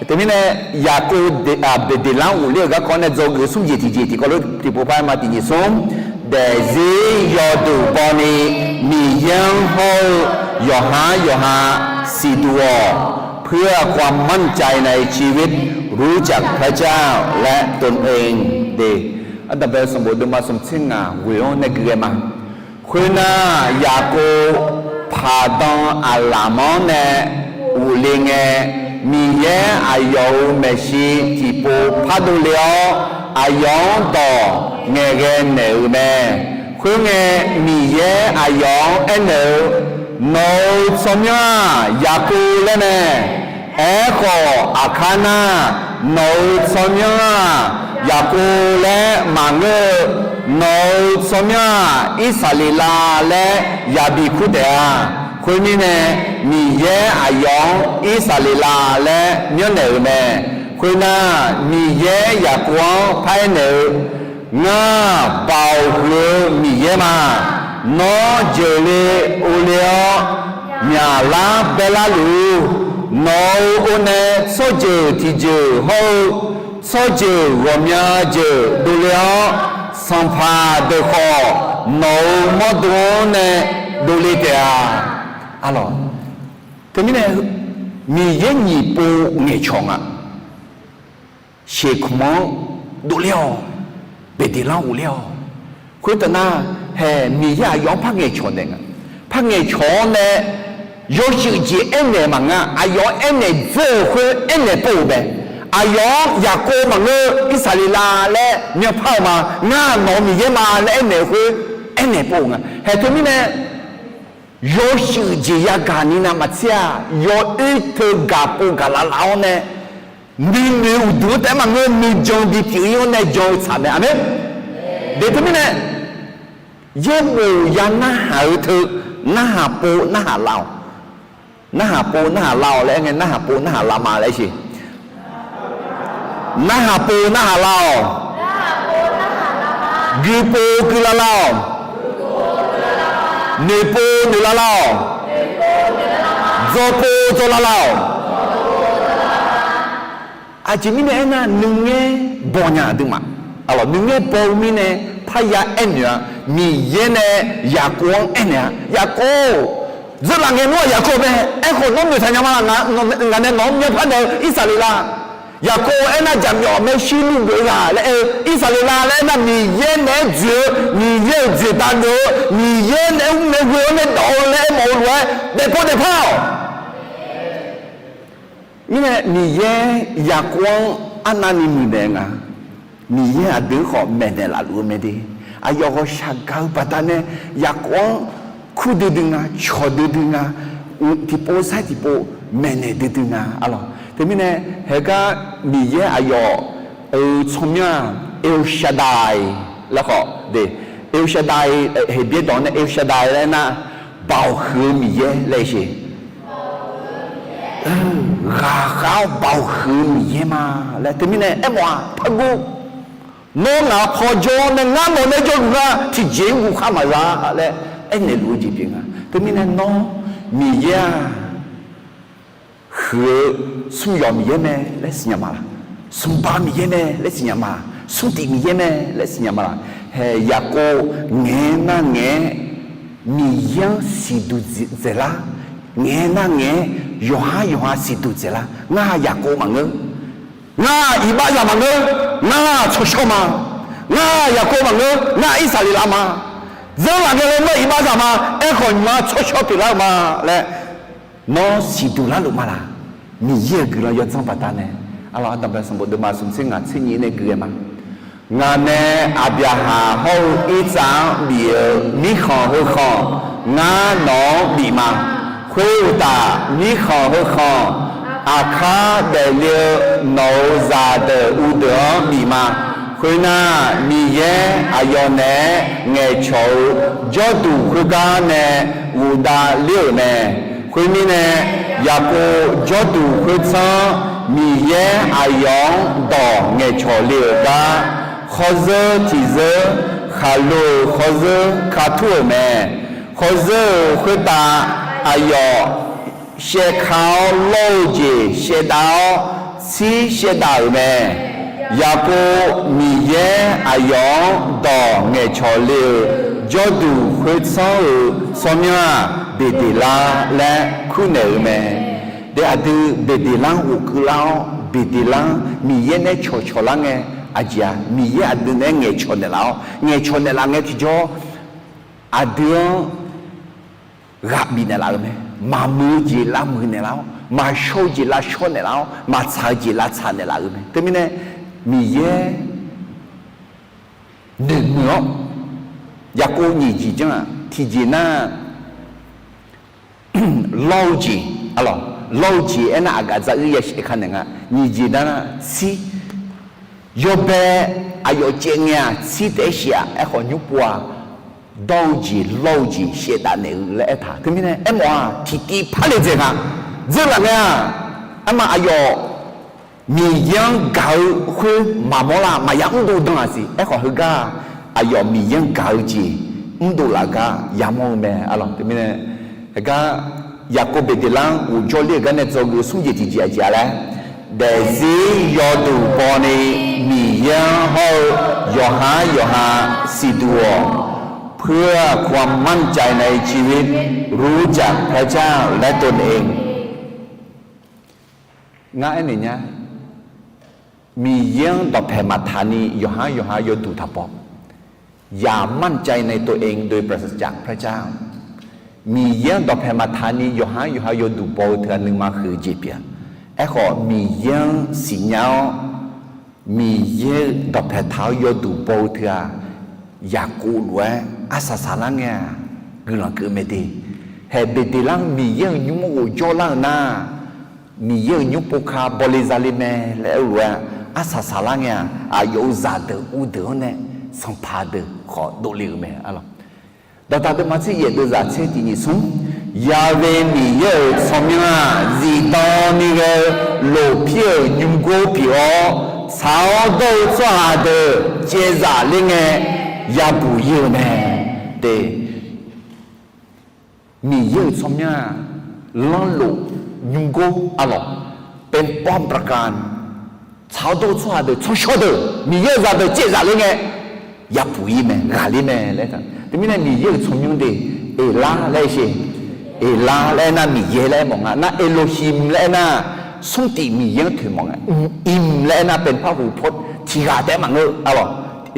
Teumirnae, Yaqkov Beqdeqlar ghofler-euq garkawv nae dzawgeuf-eu smr jeq tiq jeq tiqkawv lof tiqpov par-aer ma tiq nyiq smr, daefzir yawduq baw ni Miqyaer-anr hawr-eu yawqhar yawqha siqduq-awq. เพื่อความมั่นใจในชีวิต รู้จักพระเจ้าและตนเอง de. Ardanqbae-eu sanqbof deuvma smq tser ngaq ghoeq-anr nae gui ghae ma. Khoernar, Yaqkov Paqdan aqlaf-anr nae ghofle ngae, Miqyaer aqyawf-euq maeqshi tiqpov pardov le-awr, aqyawf-anr dawq ngaeqghae naeq-euq mae. Khoerngae, Miqyaer aqyawf-anr aernaeq-eu, Nawq-euq tsawrmyanr-aq, Yaqkov laer mae. Aerkhawf, aqkar nar, nawq-euq tsawrmyanr-aq, Yaqkov laer maqngeur-eu, nawq-euq tsawrmyanr-aq, Irsaqleqlav laer yabi kur taef-a. Khoermirnae, Miqyaer aqyawf-anr Irsaqleqlav laer myanrnaeq-euq mae. Khoernar, Miqyaer Yaqkov-anr paraer naeq-eu, Ngar, Baoq huiq-eu Miqyaer ma. Nawr jeuqle ovle-awr, myaqlar baerlar luf-ur. Nawq-euq ovnae tsawrjeuq tiqjeuq hawr-eu tsawrjeuq ghawqmya jeuq dovle-awr, sanqpaq deuq khawf nawq-euq mawrdo-anr nae dovle taef-a. Arlawq, teumirnae Miqyaer nyiq pov ngaeqcawq nga. Sheqkmq-anr dovle-awq. Beqdeqlar ghofler-awq. Khoertav nar, hae, Miqyaer aqyawf-anr par ngaeqcawq naeq nga. Par ngaeqcawq-awr nae yawshuif jeq aernaeq maqngeur-a. Aqyawf-anr aernaeq dzeur-euq khoer aernaeq pov-euq mae. Aqyawf-anr Yaqkov maqngeur, Irsaqleqlav laer myanrpar-eu ma. Ngar nawq-euq Miqyaer ma laer aernaeq-eu khoer aernaeq pov-euq nga. Hae, teumirnae yawshuif jeq yagaq ni navmaqtser-aq, yawoer teu gaqpov gaqlaf laf-awr nae nuinoeq uqduq-anr taef-aer maqngeur, nuijan bipyeuf-ir-anr nae jan-eu tsaq mae. Aqmeq. De teumirnae, yaerbof ya narhaq-eu teu, narhaq pov narhaq lav-awq. Narhaq pov narhaq lav-awq laer aer ngae, narhaq pov narhaq lav ma laer siq. Narhaq pov narhaq lav-awq. Guipov guilav lav-awq. Noeqpov noeqlav lav-awq. Dzawpov dzawlav lav-awq. Aqjeq mirnae aernar, nuingaer baw nya aqduimaf. Nuingaer baw-eu mirnae parya aernaeq-a. Miqyaer nae Yaqkov-anr aernaeq-a, Yaqkov-or, dzeurlaf ngae nawr-aq Yaqkov mae. Aerkhawf nawr noeqtaq nya ma laf, ngaq nae nawq-anr myavpar naeq-eu Irsaqleqlav. Yaqkov aernar, jaqmyawf maershuir nuigeuf-eu ghaq laer aer-eu, Irsaqleqlav laer aernar, Miqyaer naeq-aer dzoeq-eu, Miqyaer-euq dzoeqdav geuf-eu, Miqyaer naeq-aer mr nae ghoe-awr nae dawq-eu laer aermawf-eu lof-aer daefpov daefpar-awq. Mirnae Miqyaer Yaqkov-anr arnavni muiqnaeq nga. Miqyaer aqdui-anr khawf maeqnaeq lafluf-eu mae de. Aqyawf ghawqshaq gaq-eu baqdanae Yaqkov-anr kur duidui nga, cawq duidui nga, tiqpov sair tiqpov maeqnaeq duidui nga, arlawq. Teumirnae haegar Miqyaer aqyawf-euq tsawrmyanr-aq, El Shaddai laer khawf de. El Shaddai, Heqbyaer dawq-anr nae El Shaddai laer aernar, Baoq huiq-eu Miqyaer laer siq. Ghaqkhav-awr baoq huiq-eu Miqyaer ma laer. Teumirnae aermawf-aq, pargur, nawr ngaq-euq pawjawr nae ngar nawq nae jawrluf nar, tiqjeq-anr guvkhar maqza laer aernaeq luf-eu jeq pyeuf nga. Teumirnae nawr Miqyaer-aq, huiq-eu Smryawq Miqyaer mae laer siqnya ma laq? Smrba Miqyaer mae laer siqnya ma laq? Smrtif Miqyaer mae laer siqnya ma laq? Hae Yaqkov ngaeq-aer nar ngaeq-aer Miqyaer-anr siqduq dzaeqlar. Ngaeq-aer nar ngaeq-aer yawqhar yawqha siqduq dzaeqlar. Ngar Yaqkov maqngeur. Ngar iqbaxzaq maqngeur. Ngar tsawrshawr ma. Ngar Yaqkov maqngeur. Ngar Irsaqleqlav ma. Dzeurlaf ngae laer nawr iqbaxzaq ma. Aerkhawf nymq-mr tsawrshawr pyeuflar-eu ma laer nawr siqduq larluf ma laq? Miqyaer-euq guiqlanq yawdzanr baqdanae, arlawq, Ardanqbae sanqbof deuvma smq tser ngaq tser nyiq nae gui-aer ma. Ngaq nae Aqbyaqhaq hawr-eu Irsaq-anr bif-eu mirkhanq heu khanq ngar nawq-anr bif ma. Khoeruqtaf, mirkhanq heu khanq aqkar daefle-eu nawq-euq zaqdeuq uvdeuq-anr bif ma. Khoernar, Miqyaer aqyawf naeq-aer ngaeqcawq-eu jawrduq khoergar nae ghofdav ler-euq mae. Khoermirnae, Yaqkov jawrduq khoertsanr-anr Miqyaer aqyawf-anr dawq ngaeqcawq le-euq gar, khawrzeur tiqzeur, khaqlo-euq khawrzeur ka tur-euq mae. Khawrzeur-euq khoertav aqyawf shaevka-awr lawr-eu jeq shaevdav-awr, tsir shaevdav-euq mae. Yaqkov Miqyaer aqyawf-anr dawq ngaeqcawq le-euq jawrduq khoertsanr-euq tsawrmyanr-aq, Beqdeqlar laer kurnaeq-eu mae. De, aqdui Beqdeqlar-anr ghofkeuvlar-awr, Beqdeqlar-anr Miqyaer nae cawqcawq lar ngae, aqjeq-aq, Miqyaer aqdui naeq-aer ngaeqcawq naeqlaf-awr, ngaeqcawq naeqlaf ngae tiqjawr, aqdui-anr ghaq bifnaeq laf-eu mae. Maqmuiq-eu jeq lavmuiq naeqlaf-awr, maqshawr-eu jeq lavshawr naeqlaf-awr, maqtsaq-eu jeq lavtsaq naeqlaf-eu mae. Teumirnae, Miqyaer noeqmuiq-awr, Yaqkov nyiq jeq janr-aq, tiqjeq nar, lawr-eu jeq, arlawq, lawr-eu jeq aernar, aqgaf dzaruir yashaef ka naeq nga. Nyiq jeq nar, tsir, yawbae aqyawf caev ngae-aq, tsir taef-aer shaef-aq, aerkhawf nymr pov-aq, dawr-eu jeq lawr-eu jeq shaevdav naeq-eu laer aertaq. Teumirnae aermawf-aq, tiqtiv par le dzaeq nga. Dzeurlaf ngae-aq, arma aqyawf Miqyaer-anr gaq-eu khoer maqmawr lar, maqya mrdov dan-aq siq. Aerkhawf heugar aqyawf Miqyaer-anr gaq-eu jeq mrdov laf gar yamawr-eu mae, arlawq. Teumirnae, heugar Yaqkov Beqdeqlar-anr ghofjawr ler-euq gar nae dzawgeuf-eu smr jeq tiqjeq aqjeq-a laer, daefzir yawduq bawni Miqyaer-anr hawr-eu yawqhar yawqha siqduq-awq. เพื่อความมั่นใจในชีวิต รู้จักพระเจ้าและตนเอง. Ngar aernaeq nya, Miqyaer-anr dawqpae maqtaq ni yawqhar yawqha yawduq taq baw. อย่ามั่นใจในตัวเองโดยปราศจากพระเจ้า. Miqyaer-anr dawqpae maqtaq ni yawqhar yawqha yawduq baw-eu teu-aq nuima huiq-eu jeq pyeuf-a. Aerkhawf Miqyaer-anr siqnya-awr, Miqyaer-eu dawqpae taq-awr yawduq baw-eu teu-aq, Yaqkov lof-aer arsaq saqlar ngae-aq, guiqlanq keuv mae de. Haeq Beqdeqlar-anr Miqyaer-euq nymr-anr ghofjawr lar-euq nar, Miqyaer-euq nymr pov ka bawle zale mae laer aer-eu lof-aer, arsaq saqlar ngae-aq, aqyawf-euq zaqdeuq uvdeuq-anr nae sanqpaq deuq khawf dovle-euq mae, arlawq. Dawqtaq deuvma tser yaef deuvzaq tser tiq nyiq smr, Yaqve Miqyaer-euq tsawrmyanr-aq, zifdan ni ghae-eu lofpir-euq nymrgor pyeuf-awr, tsaq-awr dawr-eu tsawrhaq deuq caevzaf ler ngae yabuq ir-eu mae. De, Miqyaer-euq tsawrmyanr-aq, lanrlof nymrgor, arlawq, เป็นป้อมปราการ, tsaq-awr dawr-eu tsawrhaq deuq, tsawrshawr deuq, Miqyaer-euq zaqdeuq caevzaf ler ngae yabuq ir mae, ghaqler mae laer taq. Teumirnae Miqyaer-euq tsawrmyanr de, Eqlar laer sher, Eqlar laer aernar Miqyaer laer aermawf nga. Nar Elohim laer aernar, smrtif Miqyaer-anr toeqmawf nga. Im laer aernar เป็นพหูพจน์ tiqghaq taef-aer maqngeur, arlawq,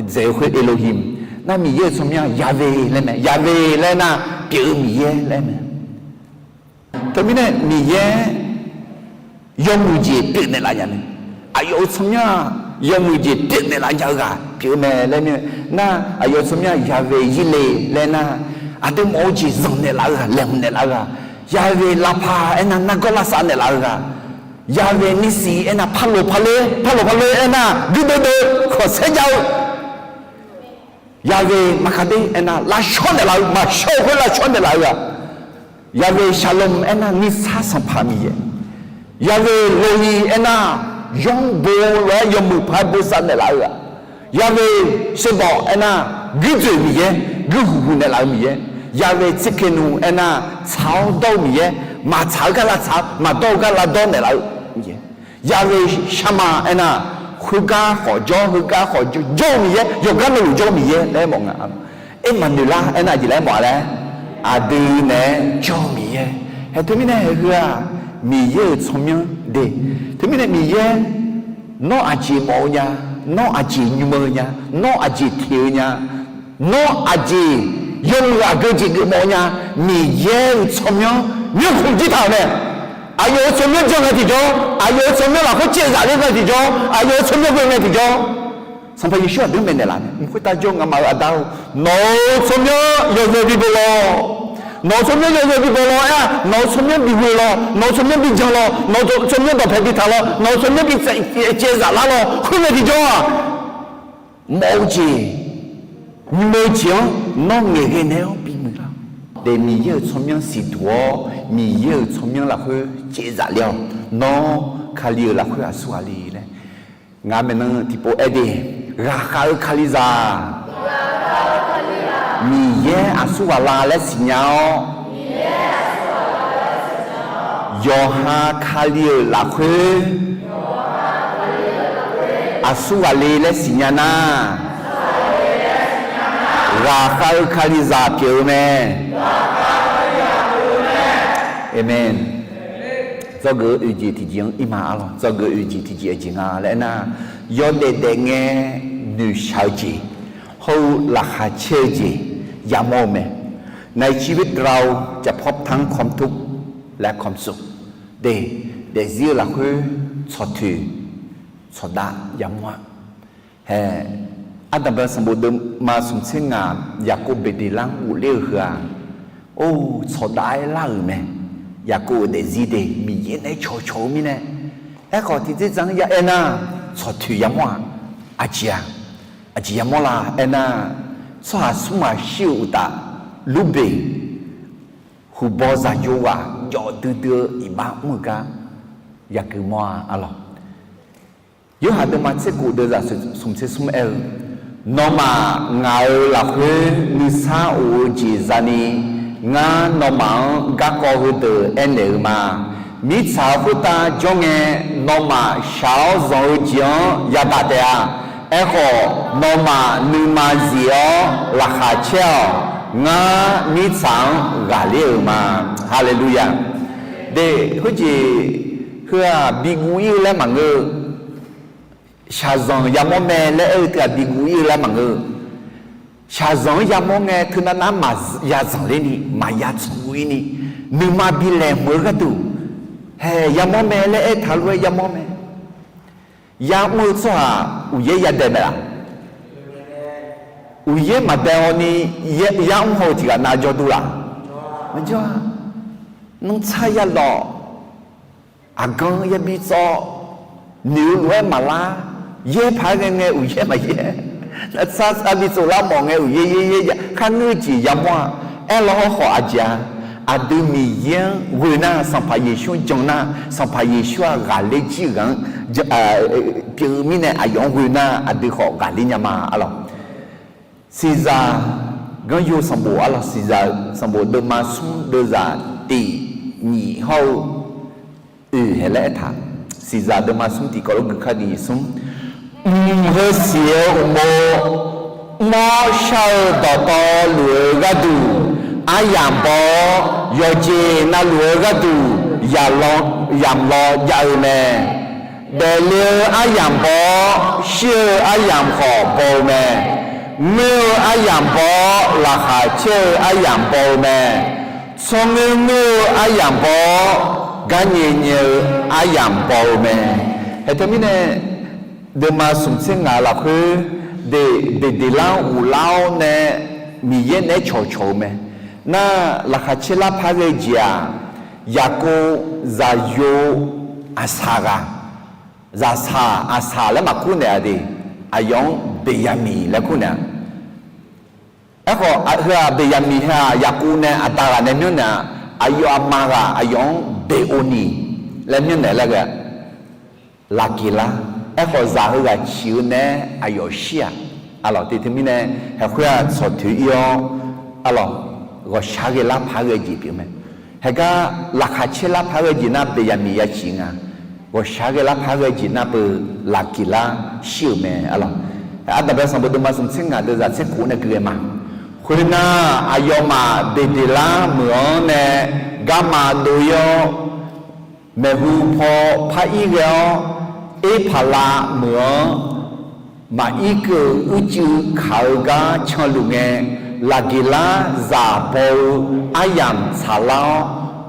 dzaeq-eu khoer Elohim. Nar Miqyaer-euq tsawrmyanr Yaqve laer mae. Yaqve laer aernar pyeuf-eu Miqyaer laer mae. Teumirnae Miqyaer yawmuiq jeq pyeufnaeq laf nya mae. Aqyawf-euq tsawrmyanr-aq, yawmuiq jeq pyeufnaeq laf nya-eu ghaq pyeuf-eu mae laer mir. Nar aqyawf-euq tsawrmyanr Yaqve Yirle laer aernar, aqdui mawf-eu jeq zanqnaeq laf-eu ghaq, laeqhmq naeq laf-eu ghaq. Yaqve Lavpaq aernar nargawr lavsav naeq laf-eu ghaq. Yaqve Nissi aernar parloq parler, parloq parler aernar guirdeuv deuv khanqsaer jav-eu. Yaqve Maqkaqder aernar lavshawr naeq laf-eu, maqshawr-eu khoer lavshawr naeq laf-eu ghaq. Yaqve Shalom aernar nuisar sanqpaq Miqyaer. Yaqve Loyi aernar, yawr bo lof-aer yawmuiq paq-aer bosav naeq laf-eu ghaq. Yaqve Shebawq aernar, guirdzoeq Miqyaer, guir huq huq naeq laf-eu Miqyaer. Yaqve Tsidkenu aernar, tsaq-awr dawr-eu Miqyaer, maqtsaq-eu gar lavtsaq, maqdawr-eu gar lavdawr naeq laf-eu Miqyaer. Yaqve Sharma aernar, khoergar khawf jawr, heugar khawf jawr-eu Miqyaer, yawqgar navluf jawr-eu Miqyaer laer mawf nga. Ermaqnoeqlar aernar aqjeq laer mawf-a laer, aqdui naeq-aer jawr-eu Miqyaer. Hae teumirnae hae heu-aq, Miqyaer-euq tsawrmyanr de. Teumirnae Miqyaer, nawr aqjeq mawf-eu nya, nawr aqjeq nymr-eu nya, nawr aqjeq teq-eu nya, nawr aqjeq yawmuiq aqgeu jeq geufmawf-eu nya, Miqyaer-euq tsawrmyanr myanrkhof jir taq-euq mae. Aqyawf-euq tsawrmyanr jan ngae tiqjawr, aqyawf-euq tsawrmyanr lafkhoer caevzaf ler ngae tiqjawr, aqyawf-euq tsawrmyanr ghoe ngae tiqjawr, Sanqpaq Yeqsur aqdui-anr maeqnaeq laf mae. Mq khoertav jawr ngamaf-euq Aqda-or, nawq-euq tsawrmyanr yawzeu bi bof lawq. Nawq-euq tsawrmyanr yawzeu bi bof lawq aer-aq, nawq-euq tsawrmyanr bi ghoe lawq, nawq-euq tsawrmyanr bi jan lawq, nawq-euq tsawrmyanr dawqpae bi taq lawq, nawq-euq tsawrmyanr bi caevzaf lar lawq, khoer ngae tiqjawr-aq, mawf-eu jeq, nymr-eu jeq-anr nawr ngaeqghae naeq-awr bimuiq lar. De Miqyaer-euq tsawrmyanr siqduq-awr, Miqyaer-euq tsawrmyanr lafkhoer caevzaf ler-awq. Nawr Kali-euq lafkhoer aqsur ghaq le laer, ngaq maeqnan tiqpov aer de, ghaqkhav-eu Kalizaq, Miqyaer aqsur ghaq la laer siqnya-awr, yawqha Kali-euq lafkhoer aqsur ghaq le laer siqnya nar, ghaqkhav-eu Kalizaq pyeuf-eu mae. Aqmeq. Dzawgeuf-eu oeq jeq tiqjeq-anr ir ma arlawq. Dzawgeuf-eu oeq jeq tiqjeq aqjeq nga laer aernar, yawdaef daefngae noeqshaq-eu jeq, hawr-eu laqkhaq caer-eu jeq yamawr-eu mae. ในชีวิตเราจะพบทั้งความทุกข์และความสุข de, daefzir-eu lafkhoer tsawqtoeq tsawqdav yamawr-a. Hae, Ardanqbae sanqbof deuvma smq tser ngaq, Yaqkov beqdeqlar-anr ghofler-eu heu-aq, or, tsawqdav-aer lar-euq mae. Yaqkov-euq daefzir de Miqyaer naeq-aer cawqcawq-eu mirnae. Aerkhawf tiqdzerdzaq-anr ya aernar, tsawqtoeq yamawr-aq, aqjeq-aq, aqjeq yamawr la aernar, tsawrhaq smr ghaq shir-eu uqtaf, Lurbeq huqbaw zaqyo ghaq jawf duidui-eu iqbax mr-eu gar yagui mawr-a arlawq. Yorhaq deuvma tser kof deuvzaq smq tser smr aer-eu, nawmaf ngaq-euq lafkhoer nuisar of-eu jeq zani, ngar nawmaf-anr garkawv heudeuq aernaeq-eu ma. Mirtsaq-euq khoertav jawr ngae, nawmaf shaq-awr zanq-eu jeq-anr yadaq taef-a. Aerkhawf, nawmaf nuima zif-awr laqkhaq caer-awq. Ngar mirtsaq-anr ghaqler-euq ma. Haleluya! De, khoerjeq heu-aq, biguv ir-eu laer maqngeur-eu. Shaqzanq yamawr mae laer aer-eu teu-aq, biguv ir-eu laer maqngeur-eu. Shaqzanq-anr yamawr ngae, teunav nav-anr maqya zanqler ni, maqya tsanqguv ir ni, nuima bi laeqhmq-eu gharduq, hae, yamawr mae laer aertaq lof-aer yamawr mae. Yamr-eu tsawrhaq uqyaer yadae mae laq? Uqyaer maqdae-awr ni, yamr haw-eu tiq ghaq nav jawr dur laq? Maqjawr-a. Nanrtsar yalawq, aqgan yabi tsawv, noeq-eu lof-aer maqlar, yaer paq-aer ghae ngae uqyaer maqyaer. Sar sar bi tsoflar mawf ngae uqyaer yaer yaer jav kharngeur jeq yamawr-a. Aerlawr hawrkhawf aqjeq-a, aqdui Miqyaer-anr ghoe nar, Sanqpaq Yeqsur-anr jan nar, Sanqpaq Yeqsur-aq ghaqler jir-eu ghaq-anr pyeuf-eu mirnae aqyawf-anr ghoe nar aqdui khawf ghaqler nya ma arlawq. Siqzaq ganryo sanqbof arlawq, Siqzaq-eu sanqbof deuvma smr deuvzaq tiq nyiq hawr-eu oeq haeq laer aertaq. Siqzaq deuvma smr tiq kawv lof gui kar diq nyiq smr. Mq heu siq-eu uqmov mr-awr shar-eu dawqtawvluf-eu gharduq aryamq baw-awr, yawqjeq navluf-eu gharduq yamq law jav-eu mae. Daefle-eu aryamq baw-awr, shir-eu aryamq khawf baw-eu mae. Ngoer-eu aryamq baw-awr, laqkhaq caer-eu aryamq baw-eu mae. Tsawrngoer ngoer-eu aryamq baw-awr, garnyae nyae-eu aryamq baw-eu mae. Haeq teumirnae, deuvma smq tser ngaq lafkhoer de, Beqdeqlar-anr ghoflar-awr nae Miqyaer naeq-aer cawqcawq-eu mae. Nar, laqkhaq caer lar par ghae jeq-aq, Yaqkov zaqyo aqsaq ghaq, zaqsaq aqsaq laer maqkur naeq-a de, aqyawf-anr Beqyaqmiq laer kur naeq-a. Aerkhawf heu-aq Beqyaqmiq heu-aq Yaqkov nae aqda ghaq nae myanrnaeq-a. Aqyawf aqma ghaq aqyawf-anr Beqovniq laer myanrnaeq laer ghae-a. Laqgeqlar. Aerkhawf zaq heughaq ciq-eu nae aqyawf shir-aq. Arlawq, te teumirnae haeqkhoer-aq tsawq toeq ir-awr, arlawq, ghawqshaq ghae lar par ghae jeq pyeuf mae. Haeqgar laqkhaq caer lar par ghae jeq nar Beqyaqmiq ya ciq nga. Ghawqshaq ghae lar par ghae jeq nar beu Laqgeqlar shir-euq mae arlawq. Aqdaq bae sanqbof deuvma smq tser ngaq deuvzaq tser khof nae gui ghae ma. Khoernar, aqyawfmaf Beqdeqlar meuq-anr nae garma dov ir-awr, maeqhu paw par ir ghae-awr, Erpaqlav meuq-anr maqir keuv-eu uicuiv kaq-eu gar canluf ngae, Laqgeqlar zaq baw-eu aryamq tsaqlar-awr,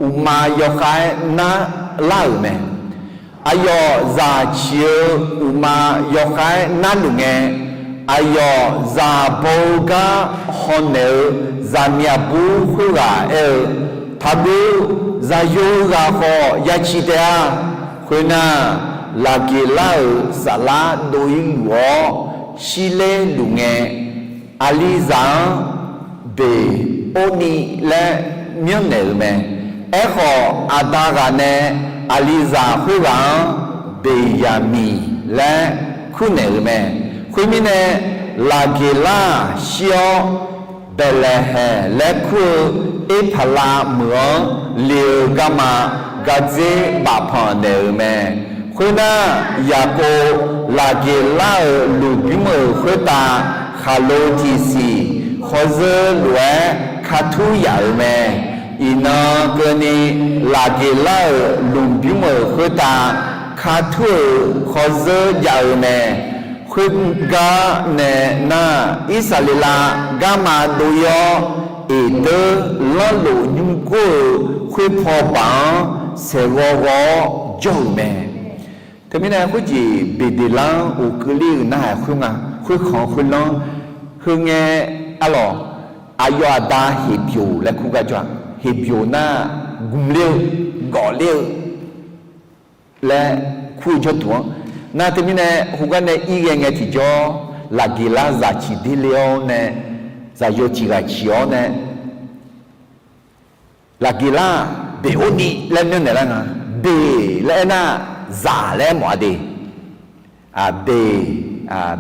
uqma yawkhav-aer narlar-euq mae. Aqyawf zaq ciq-eu uqma yawkhav-aer narluf ngae, aqyawf zaq baw-eu gar hawnaeq-eu zaqmiq aqbur khoerghaq aer-eu, Taqguv, zaqyo ghaq khawf ya ciq taef-a. Khoernar, Laqgeqlar-euq saflar dov ir luf-awr shirler luf ngae, aqlizaq-anr Beqorniv laer myanrnaeq-euq mae. Aerkhawf, aqda ghaq nae aqlizaq khoerghaq-anr Beqyaqmiq laer kurnaeq-euq mae. Khoermirnae, Laqgeqlar-aq shir-awr, Baeqlaeqhaeq laer kur-eu Erpaqlav meuq-anr le-eu garma gardzer bafpanq naeq-euq mae. Khoernar, Yaqkov Laqgeqlar-euq lmqbymr-euq khoertav khaqlo tiqsiq khawrzeur lof-aer kartur yaf-euq mae. Iqnan keuvni Laqgeqlar-euq lmqbymr-euq khoertav kartur-euq khawrzeur jav-eu mae. Khoergar nae nar, Irsaqleqlav garma dov ir-awr, Eqdeur lanrlof nymrgor-euq khoerpaw baq-anr saeqghawv ghawv-awr jawr-euq mae. Teumirnae khoerjeq Beqdeqlar-anr uqkeuv ler-euq narhaq khoer nga. Khoerkhanq khoerlanr heu ngae, arlawq, aqyawf aqda Heqbyoq laer kur gar jawr-a. Heqbyoq nar, gmq ler-eu, gawf ler-eu laer kur-eu jawrduq-anr. Nar teumirnae khoergar nae ir ghae ngae tiqjawr, Laqgeqlar zaq ciq der ler-awr nae, zaqyo tiq ghaq ciq-awr nae, Laqgeqlar-aq Beqorniv laer myanrnaeq lar nga. Beq laer aernar, zaq laer aermawf-a de. Beq,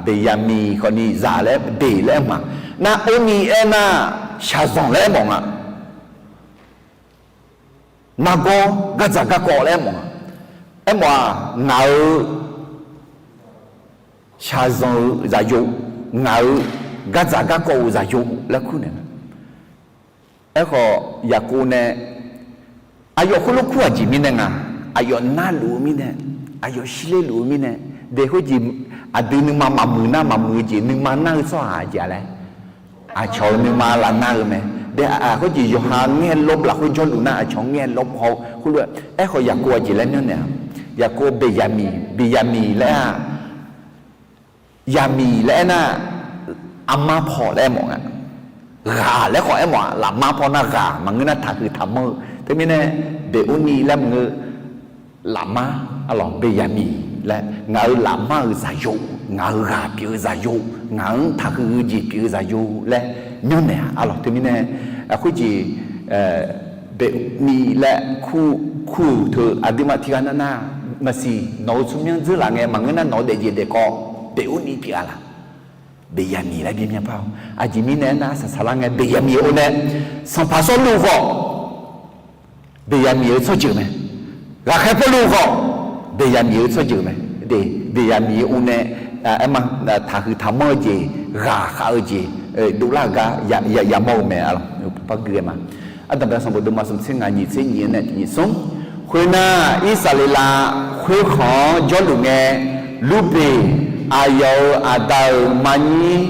Beqyaqmiq khawfni zaq laer, beq laer aermawf-a. Nar Orniv aernar, shaqzanq laer aermawf nga. Nargawr gardzaq garkawv laer aermawf-a. Aermawf-aq, ngaq-euq shaqzanq-euq zaqyo, ngaq-euq gardzaq garkawv-euq zaqyo laer kur naeq. Aerkhawf, Yaqkov nae aqyawf khoerlof kur-aq jeq mirnae nga, aqyawf narluf-eu mirnae, aqyawf shirler luf-eu mirnae, de khoerjeq aqdui nuima maqmuiq nar maqmuiq-eu jeq nuima nar-eu tsawrhaq jeq-a laer, aqcawq-euq nuima lafnar-eu mae. De, khoerjeq yawqha ngaer lawr lafkhoer jawrluf nar aqcawq ngaer lawr paw khoerlof-aer, aerkhawf Yaqkov aqjeq laer myanrnaeq-a. Yaqkov Beqyaqmiq, Beqyaqmiq laer-aq, Yaqmiq laer aernar, armar paw laer aermawf nga. Ghaq laer khawf aermawf-a. Lafmar paw nar ghaq maqngeur nar taqhuiq taqmanr-eu. Teumirnae Beqorniv laer maqngeur, lafmar, arlawq, Beqyaqmiq laer, ngaq-euq lafmar-euq zaqyo, ngaq-euq ghaq pyeuf-eu zaqyo, ngaq-anr taqhuiq-eu jeq pyeuf-eu zaqyo laer myanrnaeq-a arlawq. Teumirnae khoerjeq Beqniv laer kur-euq teu aqduimaf tiqghaq navnav maqsiq nawq-euq tsawrmyanr dzeurlaf ngae maqngeur nar nawq-eu daefjeq daefkawv Beqniv pyeuf-a laq? Beqyaqmiq laer bimyan par-awr aqjeq mirnae aernar arsaq saqlar ngae Beqyaqmiq-eu or nae Sanqpaq Sawrluv khawf Beqyaqmiq-eu tsawrjeuq mae. Ghaqkhaer Pawrluv khawf Beqyaqmiq-eu tsawrjeuq mae. Beqyaqmiq-eu or nae aerma taqhuiq taqmanr-eu jeq, ghaqkhav-eu jeq dovlar-euq gar yamawr-eu mae. Ardanqbae sanqbof deuvma smq tser ngaq nyiq tser nyiq-anr nae tiq nyiq smr. Khoernar, Irsaqleqlav khoerkhanq-anr jawrluf ngae, Lurbeq aqyawf-euq aqda-euq marnyir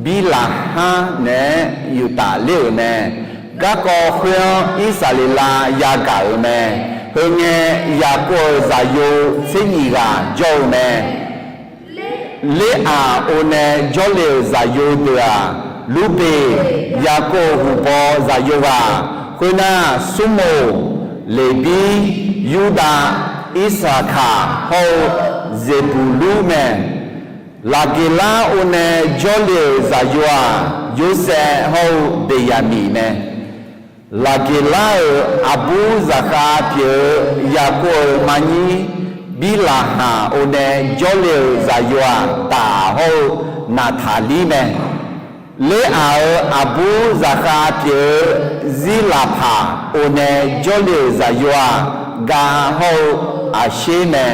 Birlaqhar naeq-aer yuf tafler-euq mae. Garkawv khoer-anr Irsaqleqlav yagaq-euq mae. Heu ngae, Yaqkov-euq zaqyo tser nyiq ghaq jawr-eu mae. Leraq or nae jawrle-euq zaqyo deuq-aq, Lurbeq, Yaqkov-euq huqbaw zaqyo ghaq, khoernar, Smrmoq, Leqbir, Yurdav, Irsaqkaq hawr-eu Zeqbuqlur mae. Laqgeqlar or nae jawrle-euq zaqyo-aq, Yorsaev hawr-eu Beqyaqmiq mae. Laqgeqlar-euq aqbur zaqkhav pyeuf-eu Yaqkov-euq marnyir Birlaqhaq or nae jawrle-euq zaqyo-aq, Daq hawr-eu Naqtaqlir mae. Leraq-euq aqbur zaqkhav pyeuf-eu Zirlaqpaq or nae jawrle-euq zaqyo-aq, Gav hawr-eu Aqsher mae.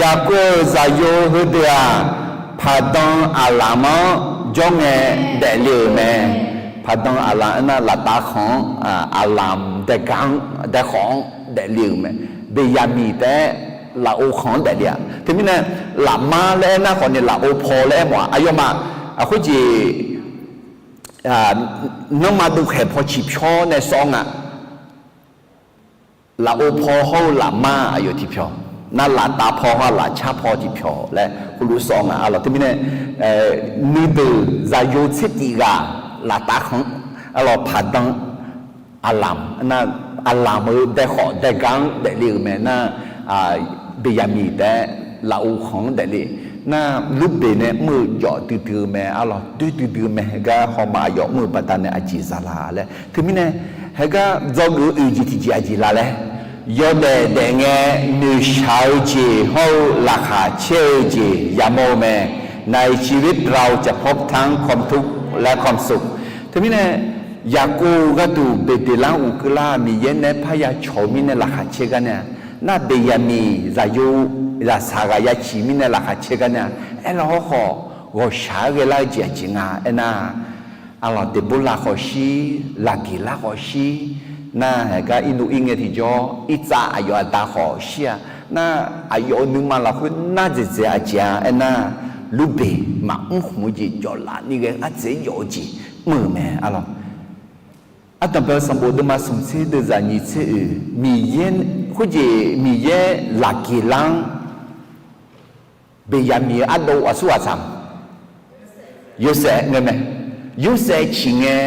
Yaqkov-euq zaqyo heudeuq-aq, Paqdan Aqlamq-anr jawr ngae daefle-euq mae. Paqdan Aqlamq aernar, laftav khanq-anr, Aqlamq daegar-anr daekhawf-anr daefle-euq mae. Beqyaqmiq taef-aer lafov khanq-anr daefle-a. Teumirnae, lafmar laer aernar khawfni lafov paw laer aermawf-a. Aqyawfmaf khoerjeq nanrma dovkhaeq paw ciqpyawr nae sawr nga. Lafov paw hawr-eu lafmar aqyawf tiqpyawq, nar laftav paw hawr lafcar paw tiqpyawq laer heulof sawr nga arlawq. Teumirnae, nuideuq zaqyo tser tif ghaq laftav khanq arlawq, Paqdan Aqlamq nar, Aqlamq-euq daekhawf daegar-anr daefle-euq mae nar, Beqyaqmiq taef-aer lafov khanq-anr daefle nar, Lurbeq nae mr-eu jawf duidui-eu mae arlawq, doer duidui-eu mae. Heugar hawma aqyawf mr-euq baqdanae aqjeq zala laer. Teumirnae, heugar dzawgeuf-eu oeq jeq tiqjeq aqjeq la laer, yawdaef daefngae noeqshaq-eu jeq hawr-eu laqkhaq caer-eu jeq yamawr-eu mae. ในชีวิตเราจะพบทั้งความทุกข์และความสุข Teumirnae, Yaqkov gharduq Beqdeqlar uqkeuvlar Miqyaer nae parya cawq-eu mirnae laqkhaq caer gar nae-a, nar Beqyaqmiq zaqyo zaqsaq ghaq yaciq mirnae laqkhaq caer gar nae-a, aerlar hawrkhawf ghawqshaq-aer ghaelar-eu jeq aqjeq nga aernar, arlawq, Deqborlav khawf shir, Laqgeqlar khawf shir, nar haeq gar irnov ir ngae tiqjawr, Irtsav aqyawf aqda khawf shir-a. Nar aqyawf-euq nuima lafkhoer nar dzaeqdzaeq aqjeq-a aernar, Lurbeq maqmr khmq-eu jeq jawflaf ni ghae ardzaeq-aer jawf-eu jeq mr-euq mae arlawq. Ardanqbae sanqbof deuvma smq tser deuvzaq nyiq tser oeq, Miqyaer, khoerjeq Miqyaer Laqgeqlar-anr Beqyaqmiq-eu ardov aqsur ghaq tsaq-a? Yorsaev ngae mae. Yorsaev ciq ngae,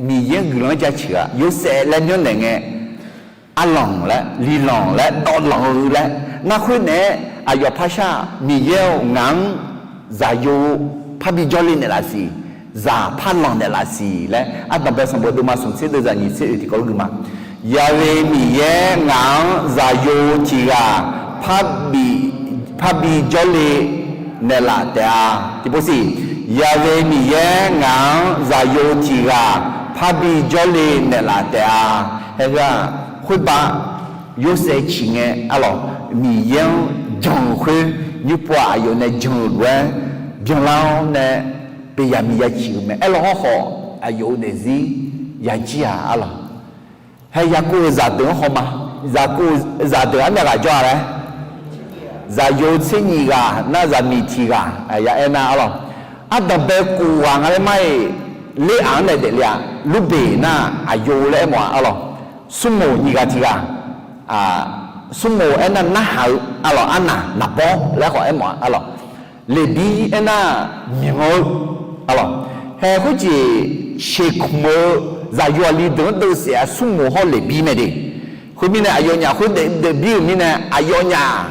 Miqyaer-anr guiqlanq-anr jaceuq-aq, Yorsaev laer myanrnaeq ngae, arlanq laer, lilanq laer, dawvlanq-eu laer, nar khoer naeq-aer aqyawf parshar-aq, Miqyaer-or, ngaq-anr zaqyo parbi jawrle naeqlaf siq, zaq parlanq naeqlaf siq laer, Ardanqbae sanqbof deuvma smq tser deuvzaq nyiq tser oeq tiqkawv gui ma. Yaqve Miqyaer ngaq-anr zaqyo tiq ghaq parbi jawrle naeqlaf taef-a. Tiqpov siq, Yaqve Miqyaer ngaq-anr zaqyo tiq ghaq parbi jawrle naeqlaf taef-a. Haeq-aq, khoerbav Yorsaev ciq ngae arlawq, Miqyaer-anr jan-euq khoer, nymrpov-aq aqyawf nae jan-euq lof-aer byanlar-awr nae Beqyaqmiq yaciq-euq mae. Aerlar hawrkhawf aqyawf-euq daefzir yajir-aq arlawq. Haeq Yaqkov-euq zaqdeuq-anr hawma. Yaqkov-euq zaqdeuq armyav ghaq jawr-a laer, zaqyo tser nyiq ghaq nar zaqmiq tiq ghaq ya aernar arlawq. Ardanqbae kof ghaq nga laer mar-iq, Leraq-anr nae daefle-a. Lurbeq nar aqyawf laer aermawf-a arlawq. Smrmoq nyiq ghaq tiq ghaq, Smrmoq aernar narhaq-eu arlawq, arnaq naqbawr laer khawf aermawf-a arlawq. Leqbir aernar myanq-eu arlawq. Haeq khoerjeq sheqkmq-eu zaqyo aqli deuq-anr deuvsaef-a, Smrmoq hawr Leqbir mae de. Khoermirnae aqyawfnyaf khoer daef daefbir-euq mirnae aqyawfnyaf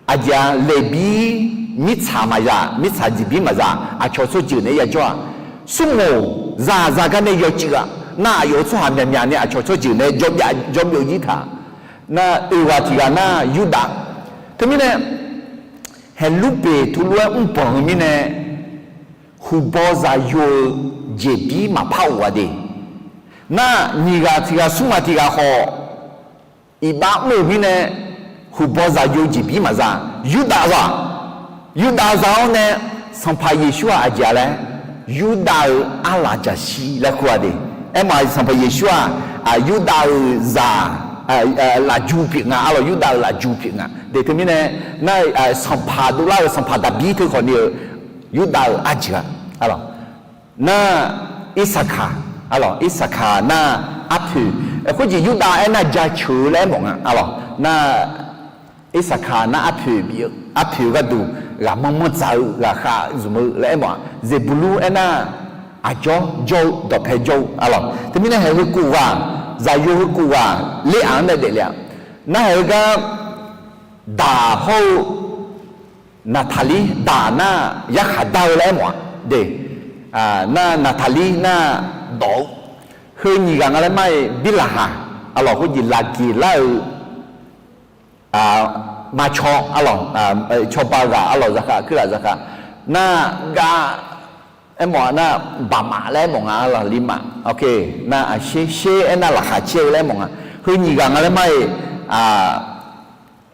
Aqjeq-aq, Leqbir mirtsaq maqzaq, mirtsaq jeqbir maqzaq, aqcawq tsawrjeuq naeq-aer yajawr-aq, smrmoq zaqzaq gar nae yawcuiv-aq, nar aqyawf-euq tsawrhaq myaqmyaq nae aqcawq tsawrjeuq nae jawrbyaf jawrbyov jir taq. Nar oeq ghaq tiq ghaq nar Yurdav. Teumirnae, haeqlur beq tuvlof-aer mrbanq-eu mirnae, huqbaw zaqyo-eu jeqbir maqpar of-a de. Nar nyiq ghaq tiq ghaq smr ghaq tiq ghaq khawf, iqbax mr-euq mirnae, huqbaw zaqyo jeqbir maqza, Yurdav za, Yurdav za-awr nae, Sanqpaq Yeqsur-aq aqjeq-a laer, Yurdav-euq arlaq jaqshir laer kur-a de. Aermawf-aq, Sanqpaq Yeqsur-aq, Yurdav-euq zaq, lafju pyeuf nga, arlawq Yurdav-euq lafju pyeuf nga de. Teumirnae, nar, sanqpaq dovlar-euq sanqpaq Daqbir teu khawf ni-eu, Yurdav-euq arjeuq-a, arlawq. Nar, Irsaqkaq, arlawq, Irsaqkaq nar, arpoeq, khoerjeq Yurdav aernar jaceuq-eu laer aermawf nga, arlawq. Nar, Irsaqkaq nar arpoeq bif-eu, arpoeq gharduq ghaqmanr manr dzaq-eu ghaqkhav zmq-eu laer aermawf-aq, Zeqbulur aernar, aqjawr jawr-eu dawqpae jawr-eu, arlawq. Teumirnae haeq heu kov ghaq, zaqyo heu kov ghaq, ler-aq-anr nae daefle-a. Nar haeq-eu gar, daq hawr-eu, Naqtaqlir daq nar yarkhaq dar-eu laer aermawf-a de. Nar Naqtaqlir nar dawq-eu, heu nyiq ghaq nga laer mar-aer Birlaqhaq, arlawq, khoerjeq laqgeq lar-eu, marcaw, arlawq, cawba ghaq, arlawq, zaqkhav, kuirlaf zaqkhav, nar gav, aermawf-a nar, baqmaf laer aermawf nga, arlawq, limaf, nar aqsher sher aernar laqkhaq caer-eu laer aermawf nga. Heu nyiq ghaq nga laer mar-aer,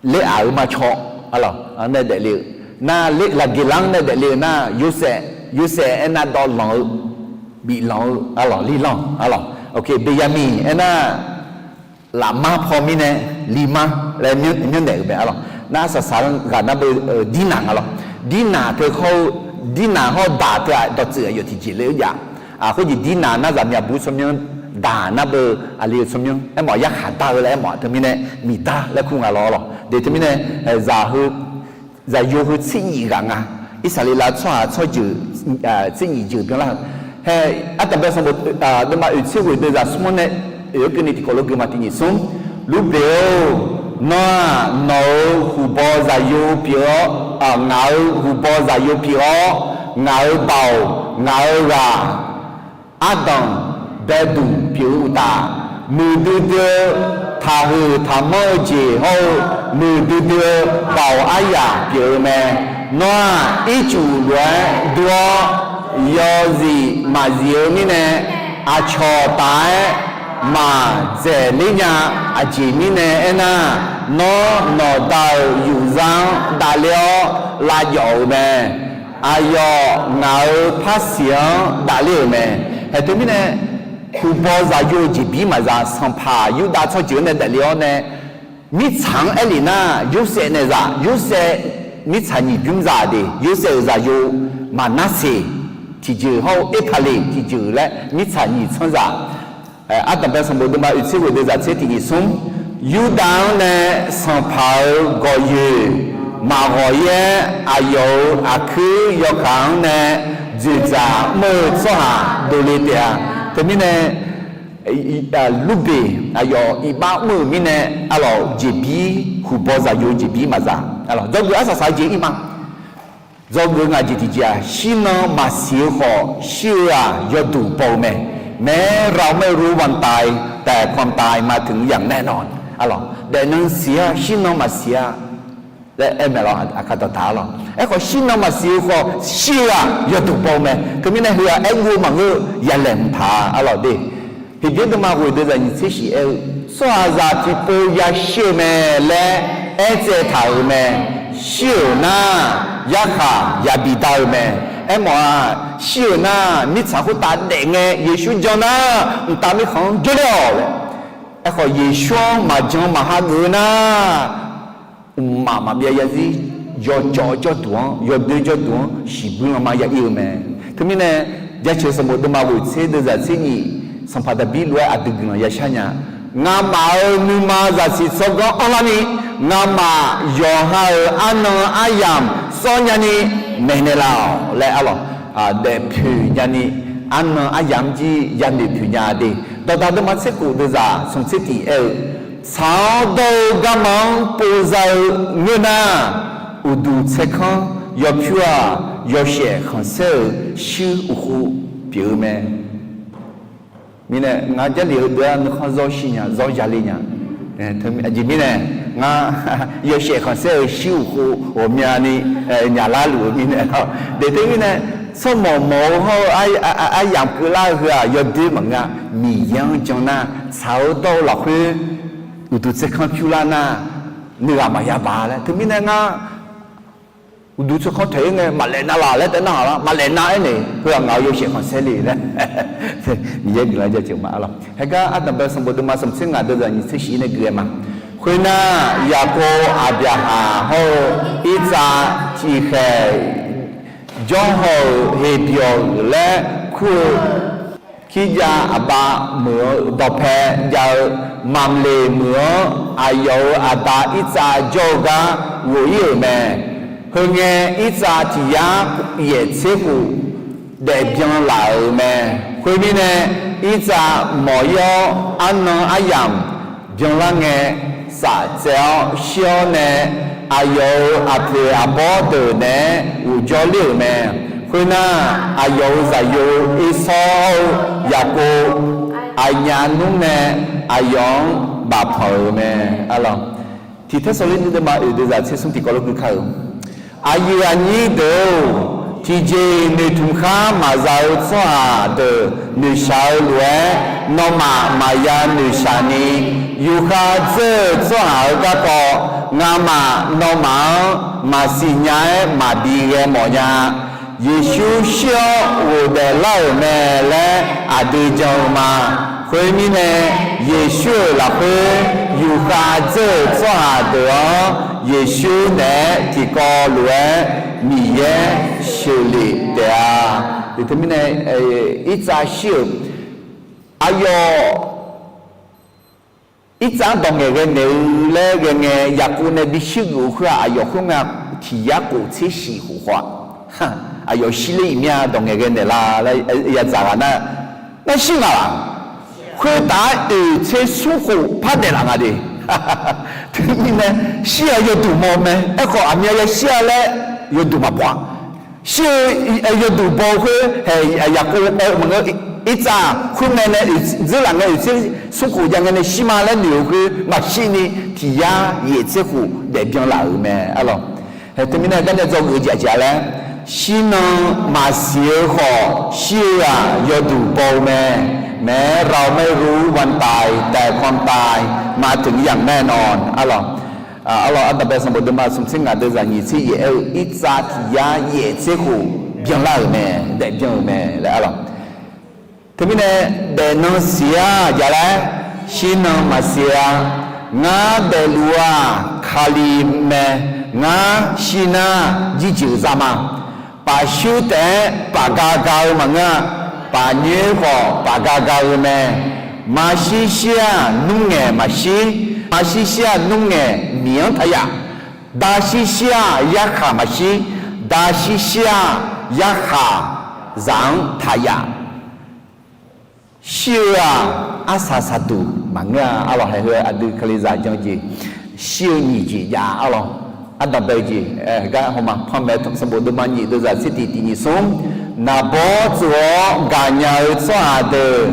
ler-aq-euq marcaw, arlawq, nae daefle-eu, nar, laqgeq lar-anr nae daefle-eu nar, Yorsaev, Yorsaev aernar dawvlanq-eu, biflanq-eu, arlawq, lilanq, arlawq, Beqyaqmiq aernar, lafmar paw mirnae, limar laer myanrnaeq-euq mae, arlawq. Nar arsaq saq-anr ghaq nar beu, Dirnaq nga lawq. Dirnaq teu hawr-eu, Dirnaq hawr-eu daq teu-aq dawqtsuif aqyawf tiqjeq le-eu jav. Khoerjeq Dirnaq nar zaqmiq aqbur tsawrmyanr, daq nar beu aqli-eu tsawrmyanr, aermawf yarkhaq dar-eu laer aermawf-aq teumirnae, miqdar laer kur nga lawr, arlawq. De teumirnae, zaq heu, zaqyo heu tser nyif ghaq nga. Irsaqleqlav tsawrhaq tsawrjeuq, tser nyif jeuq byanlar-eu. Hae, ardanqbae sanqbof deuvma oeq tser ghoeq deuv zaq smr-anr nae oeq-aer keuvni tiqkawv lof gui ma. Tiq nyiq smr, Lurbeq-or, nawr-aq nawq-euq huqbaw zaqyo pyeuf-awr, ngaq-euq huqbaw zaqyo pyeuf-awr, ngaq-euq baoq, ngaq-euq ghaq, ardanq baeduq pyeuf-eu uqtaf, muiqdui dui-eu taqhuiq taqmanr-eu jeq hawr-eu, muiqdui dui-eu baoq aryaq pyeuf-eu mae. Nawr-aq ircuf lof-aer dur-awr, yawzif maqzif-eu mirnae, aqcawq taf-aer maqdzaeq ler nya. Aqjeq mirnae aernar, nawr nawqda-euq yufzar-anr davler-awr lavjawf-euq mae. Aqyawf ngaq-euq parsiq-anr davler-euq mae. Hae teumirnae, huqbaw zaqyo-eu jeqbir maqza, sanqpaq Yurdav tsawrjeuq-anr nae daefle-awr nae, mirtsaq-anr aerlef nar, Yorsaev nae zaq, Yorsaev mirtsaq nyiq bymr za de, Yorsaev-euq zaqyo Maqnarseq tiqjeuq hawr-eu Erpaqleq tiqjeuq laer mirtsaq nyiq tsanr zaq. Ardanqbae sanqbof deuvma oeq tser ghoeq deuv zaq tser tiq nyiq smr, Yurdav-anr nae sanqpaq-euq gawqyoeq maqghawq-ir-aer, aqyawf-euq aqkuir yawkaq-anr nae dzoeqdzaq mr-eu tsawrhaq dovle taef-a. Teumirnae, Lurbeq aqyawf iqbax mr-euq mirnae, arlawq, jeqbir, huqbaw zaqyo jeqbir maqza. Dzawgeuf arsaq saq-eu jeq ir ma. Dzawgeuf ngaq jeq tiqjeq-aq, shirnan maqsiq-eu khawf shir-eu-aq yawduq baw-eu mae. แม้เราไม่รู้วันตาย แต่ความตายมาถึงอย่างแน่นอน Arlawq, daefnan siq-a, shirnan maqsiq-a laer aer mae lawq. Aqkar dawqtaq-a lawq. Aerkhawf shirnan maqsiq-eu khawf shir-eu-aq yawduq baw-eu mae. Teumirnae heu-aq aerguv-eu maqngeur-eu yalaeq mqtaq-a. Arlawq de, Heqbyaer deuvma ghoeq deuv zaq nyiq tser shif aer-eu, tsawrhaqzaq tiqpov yashir-eu mae laer aertsaev taq-euq mae. Shir-euq nar, yarkhaq yabi dar-eu mae. Aermawf-aq, shir-euq nar, mirtsaq khoertav daefngae Yeqsur jan nar, mqtav mirkhanq-anr jawrle-awq laer. Aerkhawf Yeqsur-anr maqjan maqha geuf-eu nar, mqmaq maqbyav yarzir, yawcawv jawrduq-anr, yawdoer jawrduq-anr shiqbuir lanma ya ir-eu mae. Teumirnae, Jaceuq sanqbof deuvma ghoeq tser deuv zaq tser nyif, sanqpaq Daqbir lof-aer aqdui guiqlanq yashar nya. Ngamaf-euq nuima zaqsiq tsawrganr anrlar ni, ngamaf yawqha-euq arnan aryamq sawr nyani maeqnaeq laf-awq laer, arlawq, daefpoeq nyani, arnan aryamq jir yanoeq poeq nya de. Dawqdaq deuvma tser khof deuv zaq smq tser tiq aer-eu, tsaq-awr dawr-eu garma-anr pov za-eu ngeur nar, uqduq tsaerkanr yawpyur-aq, yawshaef khanqsaer-euq shuir uqkhov pyeuf-eu mae. Mirnae ngar Jarlif heudeuq-anr nuikhanr zawr shir nya, zawr yale nya. Aqjeq mirnae ngar yawshaef khanqsaer-euq shuir uqkhov ghawqmyani nyaf larluf-eu mirnae lawr. Daeftser mirnae, tsawrmawq mawq-eu hawr-eu aryamq keuvlar-eu heu-aq yawdoer maqngeur-a. Miqyaer-anr jan nar, tsaq-eu dawr-eu lafkhoer uqduq tsaerkanr pyur lar nar, nuighaq maqya baq laer. Teumirnae ngar uqduq tsaerkanr taeq-ir ngae maqlaef nav laq laer taef nar-aq lar, maqlaef nav aernaeq-eu heu-aq ngaq-euq yawshaef khanqsaer le laer Miqyaer guiqlanq jaceuq ma lawr. Haegar ardanqbae sanqbof deuvma sanqbof tser ngaq deuvzaq nyiq tser shif nae gui-aer ma. Khoernar, Yaqkov, Aqbyaqhaq hawr-eu Irtsav tiqkhaeq jawr haw-euq Heqbyawq laer kur-eu Kirjav aqbav meuq-eu dawqpae jav-eu Mamqleq meuq-anr aqyawf-euq aqda Irtsav jawr-eu gar ghof-ir-euq mae. Heungae, Irtsav tiq yar yaeq tser khof daefbyan laf-euq mae. Khoermirnae, Irtsav mawq-ir-awr, arnan aryamq byanlar ngae, saf tsaev-awr shir-awr nae, aqyawf-euq aqpoeq aqbawr deuq naeq-aer ghofjawr ler-euq mae. Khoernar, aqyawf-euq zaqyo Ersawr hawr-eu Yaqkov aqnyaf nmr nae aqyawf-anr bafpanq-euq mae. Tiq Tersaqler ni deuvma oeq deuvzaq tser smr tiqkawv lof gui kar-eu, aqyuif aqnyir deuq-or, tiqjeq-iq noeqtmq khar maqza-eu tsawrhaq deuq noeqshaq-eu lof-aer, nawmaf maqya noeqshaq ni, yufkhav dzeur-eu tsawrhaq-euq garkawv ngamaf nawmaf-anr maqsiq nya-aer maqbi ghae mawf nya-a. Yeqsur shir-awr ghofdaef lar-euq mae laer aqdui jan-eu ma. Khoermirnae, Yeqsur-euq lafkhoer yufkhav dzeur-euq tsawrhaq deuq-anr Yeqsur naeq-aer tiqkawv lof-aer Miqyaer sheuqlef taef-a. Teumirnae, Irtsav shir-euq aqyawf Irtsav-anr dawq ngaeqghae naeq-eu laer ghae ngae, Yaqkov nae bi shuir geuf-eu khoer-aq, aqyawf khoerngae tiq yar khof tser shif khof khawf-a, aqyawf shir ler-iq mir-a, dawq ngaeqghae naeq la laer yadzaq ghaq nar, nar shir ngaq laq. Khoertav-aer oeq tser smr khof par daef laf nga de. Teumirnae, shir-aq yawduq mawf-eu mae. Aerkhawf aqmyan yashir-a laer yawduq maqbaw-a. Shir-eu yawduq baw-eu khoer hae, Yaqkov maqngeur, Irtsav khoerngae nae dzeur laf ngae oeq tser smr khof jav ngae nae shir ma laer noeq-eu khoer maqshir ni, tiq yar yaeq tser khof daef byan laf-euq mae arlawq. Hae teumirnae garnae dzawgeuf-eu jeq aqjeq-a laer, shirnan maqsiq-eu khawf shir-eu-aq yawduq baw-eu mae. แม้เราไม่รู้วันตาย แต่ความตายมาถึงอย่างแน่นอน arlawq. Arlawq, ardanqbae sanqbof deuvma smq tser ngaq deuvzaq nyiq tser yaeq aer-eu, Irtsav tiq yar yaeq tser khof byanlar-euq mae, daef byan-euq mae laer arlawq. Teumirnae, daefnan siq-a jaq laer, shirnan maqsiq-a. Ngar daefluf-aq Kali mae. Ngar shir nar jirjeuq za ma. Pafshuir taef-aer pafga ga-eu maqngeur-a. Pafnyoer khawf pafga ga-eu mae. Maqshir shir-aq nmr ngaeq maqshir. Maqshir shir-aq nmr ngaeq miq-anr taq yaf. Dashir shir-aq yarkhaq maqshir. Dashir shir-aq yarkhaq zaq-anr taq yaf. Shir-eu-aq arsaq saqduq maqngeur-a arlawq. Hae heu aqdui Kalizaq jan-eu jeq, shir-eu nyiq jeq jav arlawq. Ardanqbae-eu jeq gar hawma panmaeq-eu sanqbof deuvma nyiq deuvzaq tser tiq tiq nyiq smr, naqbawr tsuif-awr gaqnya-eu tsawrhaq deuq,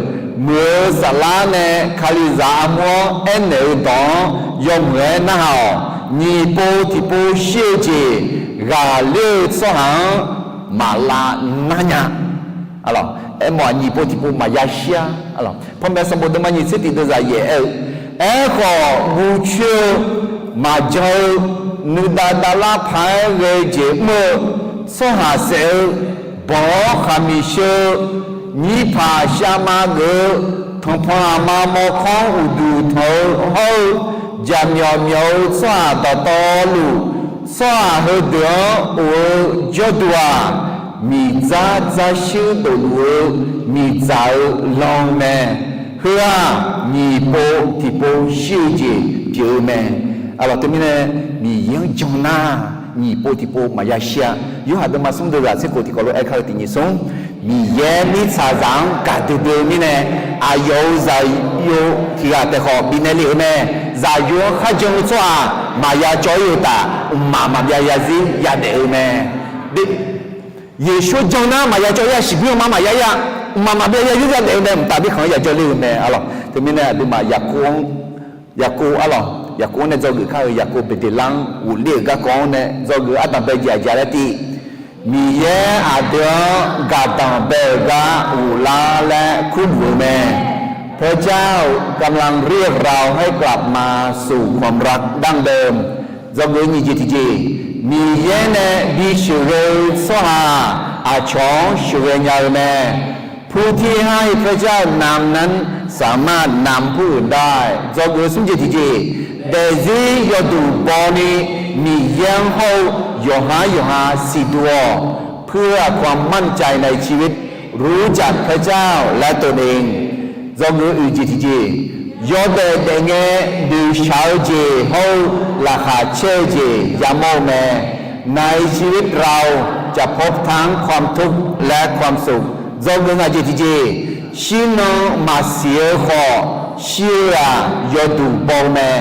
muiq-eu saflar nae Kalizaq armur-anr aernaeq-eu dawq-anr yawmuiq-aer narhaq-awq. Nyiq pov tiqpov shir-eu jeq ghaqler-eu tsawrhaq-anr maqlav nar nya. Aermawf-aq nyiq pov tiqpov maqya shir-a. Panmaeq sanqbof deuvma nyiq tser tiq deuvzaq yaeq aer-eu, aerkhawf guv coer-eu maqjan-eu, nuidav davlar paq-aer ghae-eu jeq mr-eu, tsawrhaq saef-eu, banq-awr khaqmiq sheu-eu, nyirpaq shavma geuf-eu, tanqpanq aqma mawrkawr-anr uqduq tanq-eu hawr-eu, jaqmyawf myawf-eu tsawrhaq dawqtawvluf, tsawrhaq heudeuq-anr of-eu jawrduq-aq, miqdzar dzarshuir dofluf-eu miqdzaq-eu lan mae. Heu-aq nyiq pov tiqpov shir-eu jeq pyeuf-eu mae. Arlawq teumirnae, Miqyaer-anr jan nar nyiq pov tiqpov maqya shir-a. Yorhaq deuvma smr deuvzaq tser khof tiqkawv lof-aer kar-eu tiq nyiq smr, Miqyaer mirtsaqzaq-anr gaqdui dui-eu mirnae, aqyawf-euq zaqyo tiq ghaq taef khawf bifnaeq lef-euq mae. Zaqyo-anr kharjan-eu tsawrhaq maqya cawv-ir-eu taf, mqmaq maqbyav zarzir yadaef-eu mae. Yeqsur jan nar maqya cawv-ir-a, shiqbuir-anr ma maqya-ir-a, mqmaq maqbyav zarzir yadaef-eu mae, mqtav birkhanq-anr ya jawrler-eu mae arlawq. Teumirnae aqduimaf Yaqkov-anr, Yaqkov arlawq, Yaqkov-anr nae dzawgeuf kar-eu Yaqkov Beqdeqlar-anr ghofler-euq garkawv-anr nae dzawgeuf ardanq bae jeq aqjeq laer tiv, Miqyaer aqdui-anr gaqdanq bae-euq gar ghoflar laer kurluf-eu mae. พระเจ้ากำลังเรียกเราให้กลับมาสู่ความรักดั้งเดิม Dzawgeuf nyiq jeq tiqjeq, Miqyaer nae bisheuqghae-eu tsawrhaq aqcawq-anr sheuqghae nya-eu mae. ผู้ที่ให้พระเจ้านำนั้นสามารถนำผู้อื่นได้ Dzawgeuf smr jeq tiqjeq, daefzir yawduq bawni Miqyaer-anr hawr-eu yawqhar yawqha siqduq-awq, เพื่อความมั่นใจในชีวิต รู้จักพระเจ้าและตนเอง Dzawgeuf oeq jeq tiqjeq, yawdaef daefngae noeqshaq-eu jeq hawr-eu laqkhaq caer-eu jeq yamawr-eu mae. ในชีวิตเราจะพบทั้งความทุกข์และความสุข Dzawgeuf ngaq jeq tiqjeq, shirnan maqsiq-eu khawf shir-eu-aq yawduq baw-eu mae.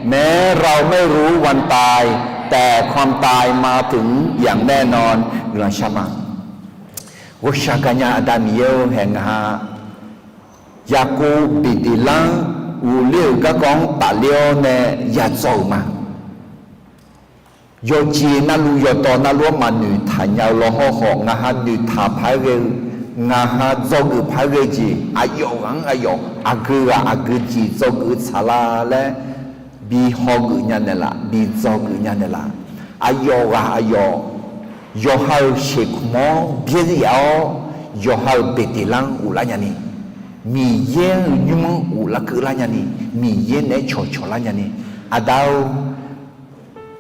แม้เราไม่รู้วันตาย แต่ความตายมาถึงอย่างแน่นอน Guiqlanq shar ma. Ghawqshaq gaqnya Aqda Miqyaer-or, haeq ngaq ha Yaqkov Beqdeqlar-anr ghofler-euq garkawv-anr tafler-awr nae ya dzaw-euq ma. Yawqjeq navluf yawqdawq navluf-anr maqnoeqtaq nya-eu lawhawr khawf, ngaq ha noeqtaq paq-aer ghae-eu, ngaq ha dzawgeuf paq-aer ghae jeq aqyawf ghaq-anr aqyawf aqgeu ghaq aqgeu jeq dzawgeuf-eu tsaqlar laer bi hawgeuf nya naeqlaf, bi dzawgeuf nya naeqlaf. Aqyawf ghaq aqyawf, yawqha-euq sheuqkmq-anr byaerdzae yaf-awr, yawqha-euq Beqdeqlar-anr ghoflar nyani, Miqyaer-euq nymr-anr ghoflar keuvlar nyani, Miqyaer naeq-aer cawqcawq lar nyani, Aqda-or,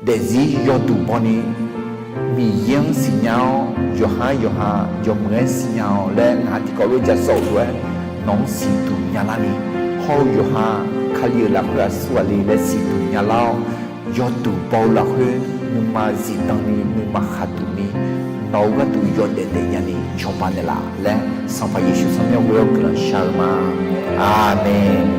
daefzir yawduq bawni Miqyaer-anr siqnya-awr, yawqhar yawqha yawmuiq-aer siqnya-awq laer ngaq ha tiqkawv lof ja sawf-eu lof-aer nawq-anr siqduq nyalar ni, hawr-eu yawqha Kali-euq lafkhoer aqsur ghaq le laer siqduq nyalar-awr, yawduq baw-eu lafkhoer nuima zifdan ni nuima khaqduq ni nawq-eu gharduq yawdaef daef nyani cawba naeqlaf laer Sanqpaq Yeqsur tsawrmyanr ghoe-awr guiqlanq shar-eu ma. Aqmeq.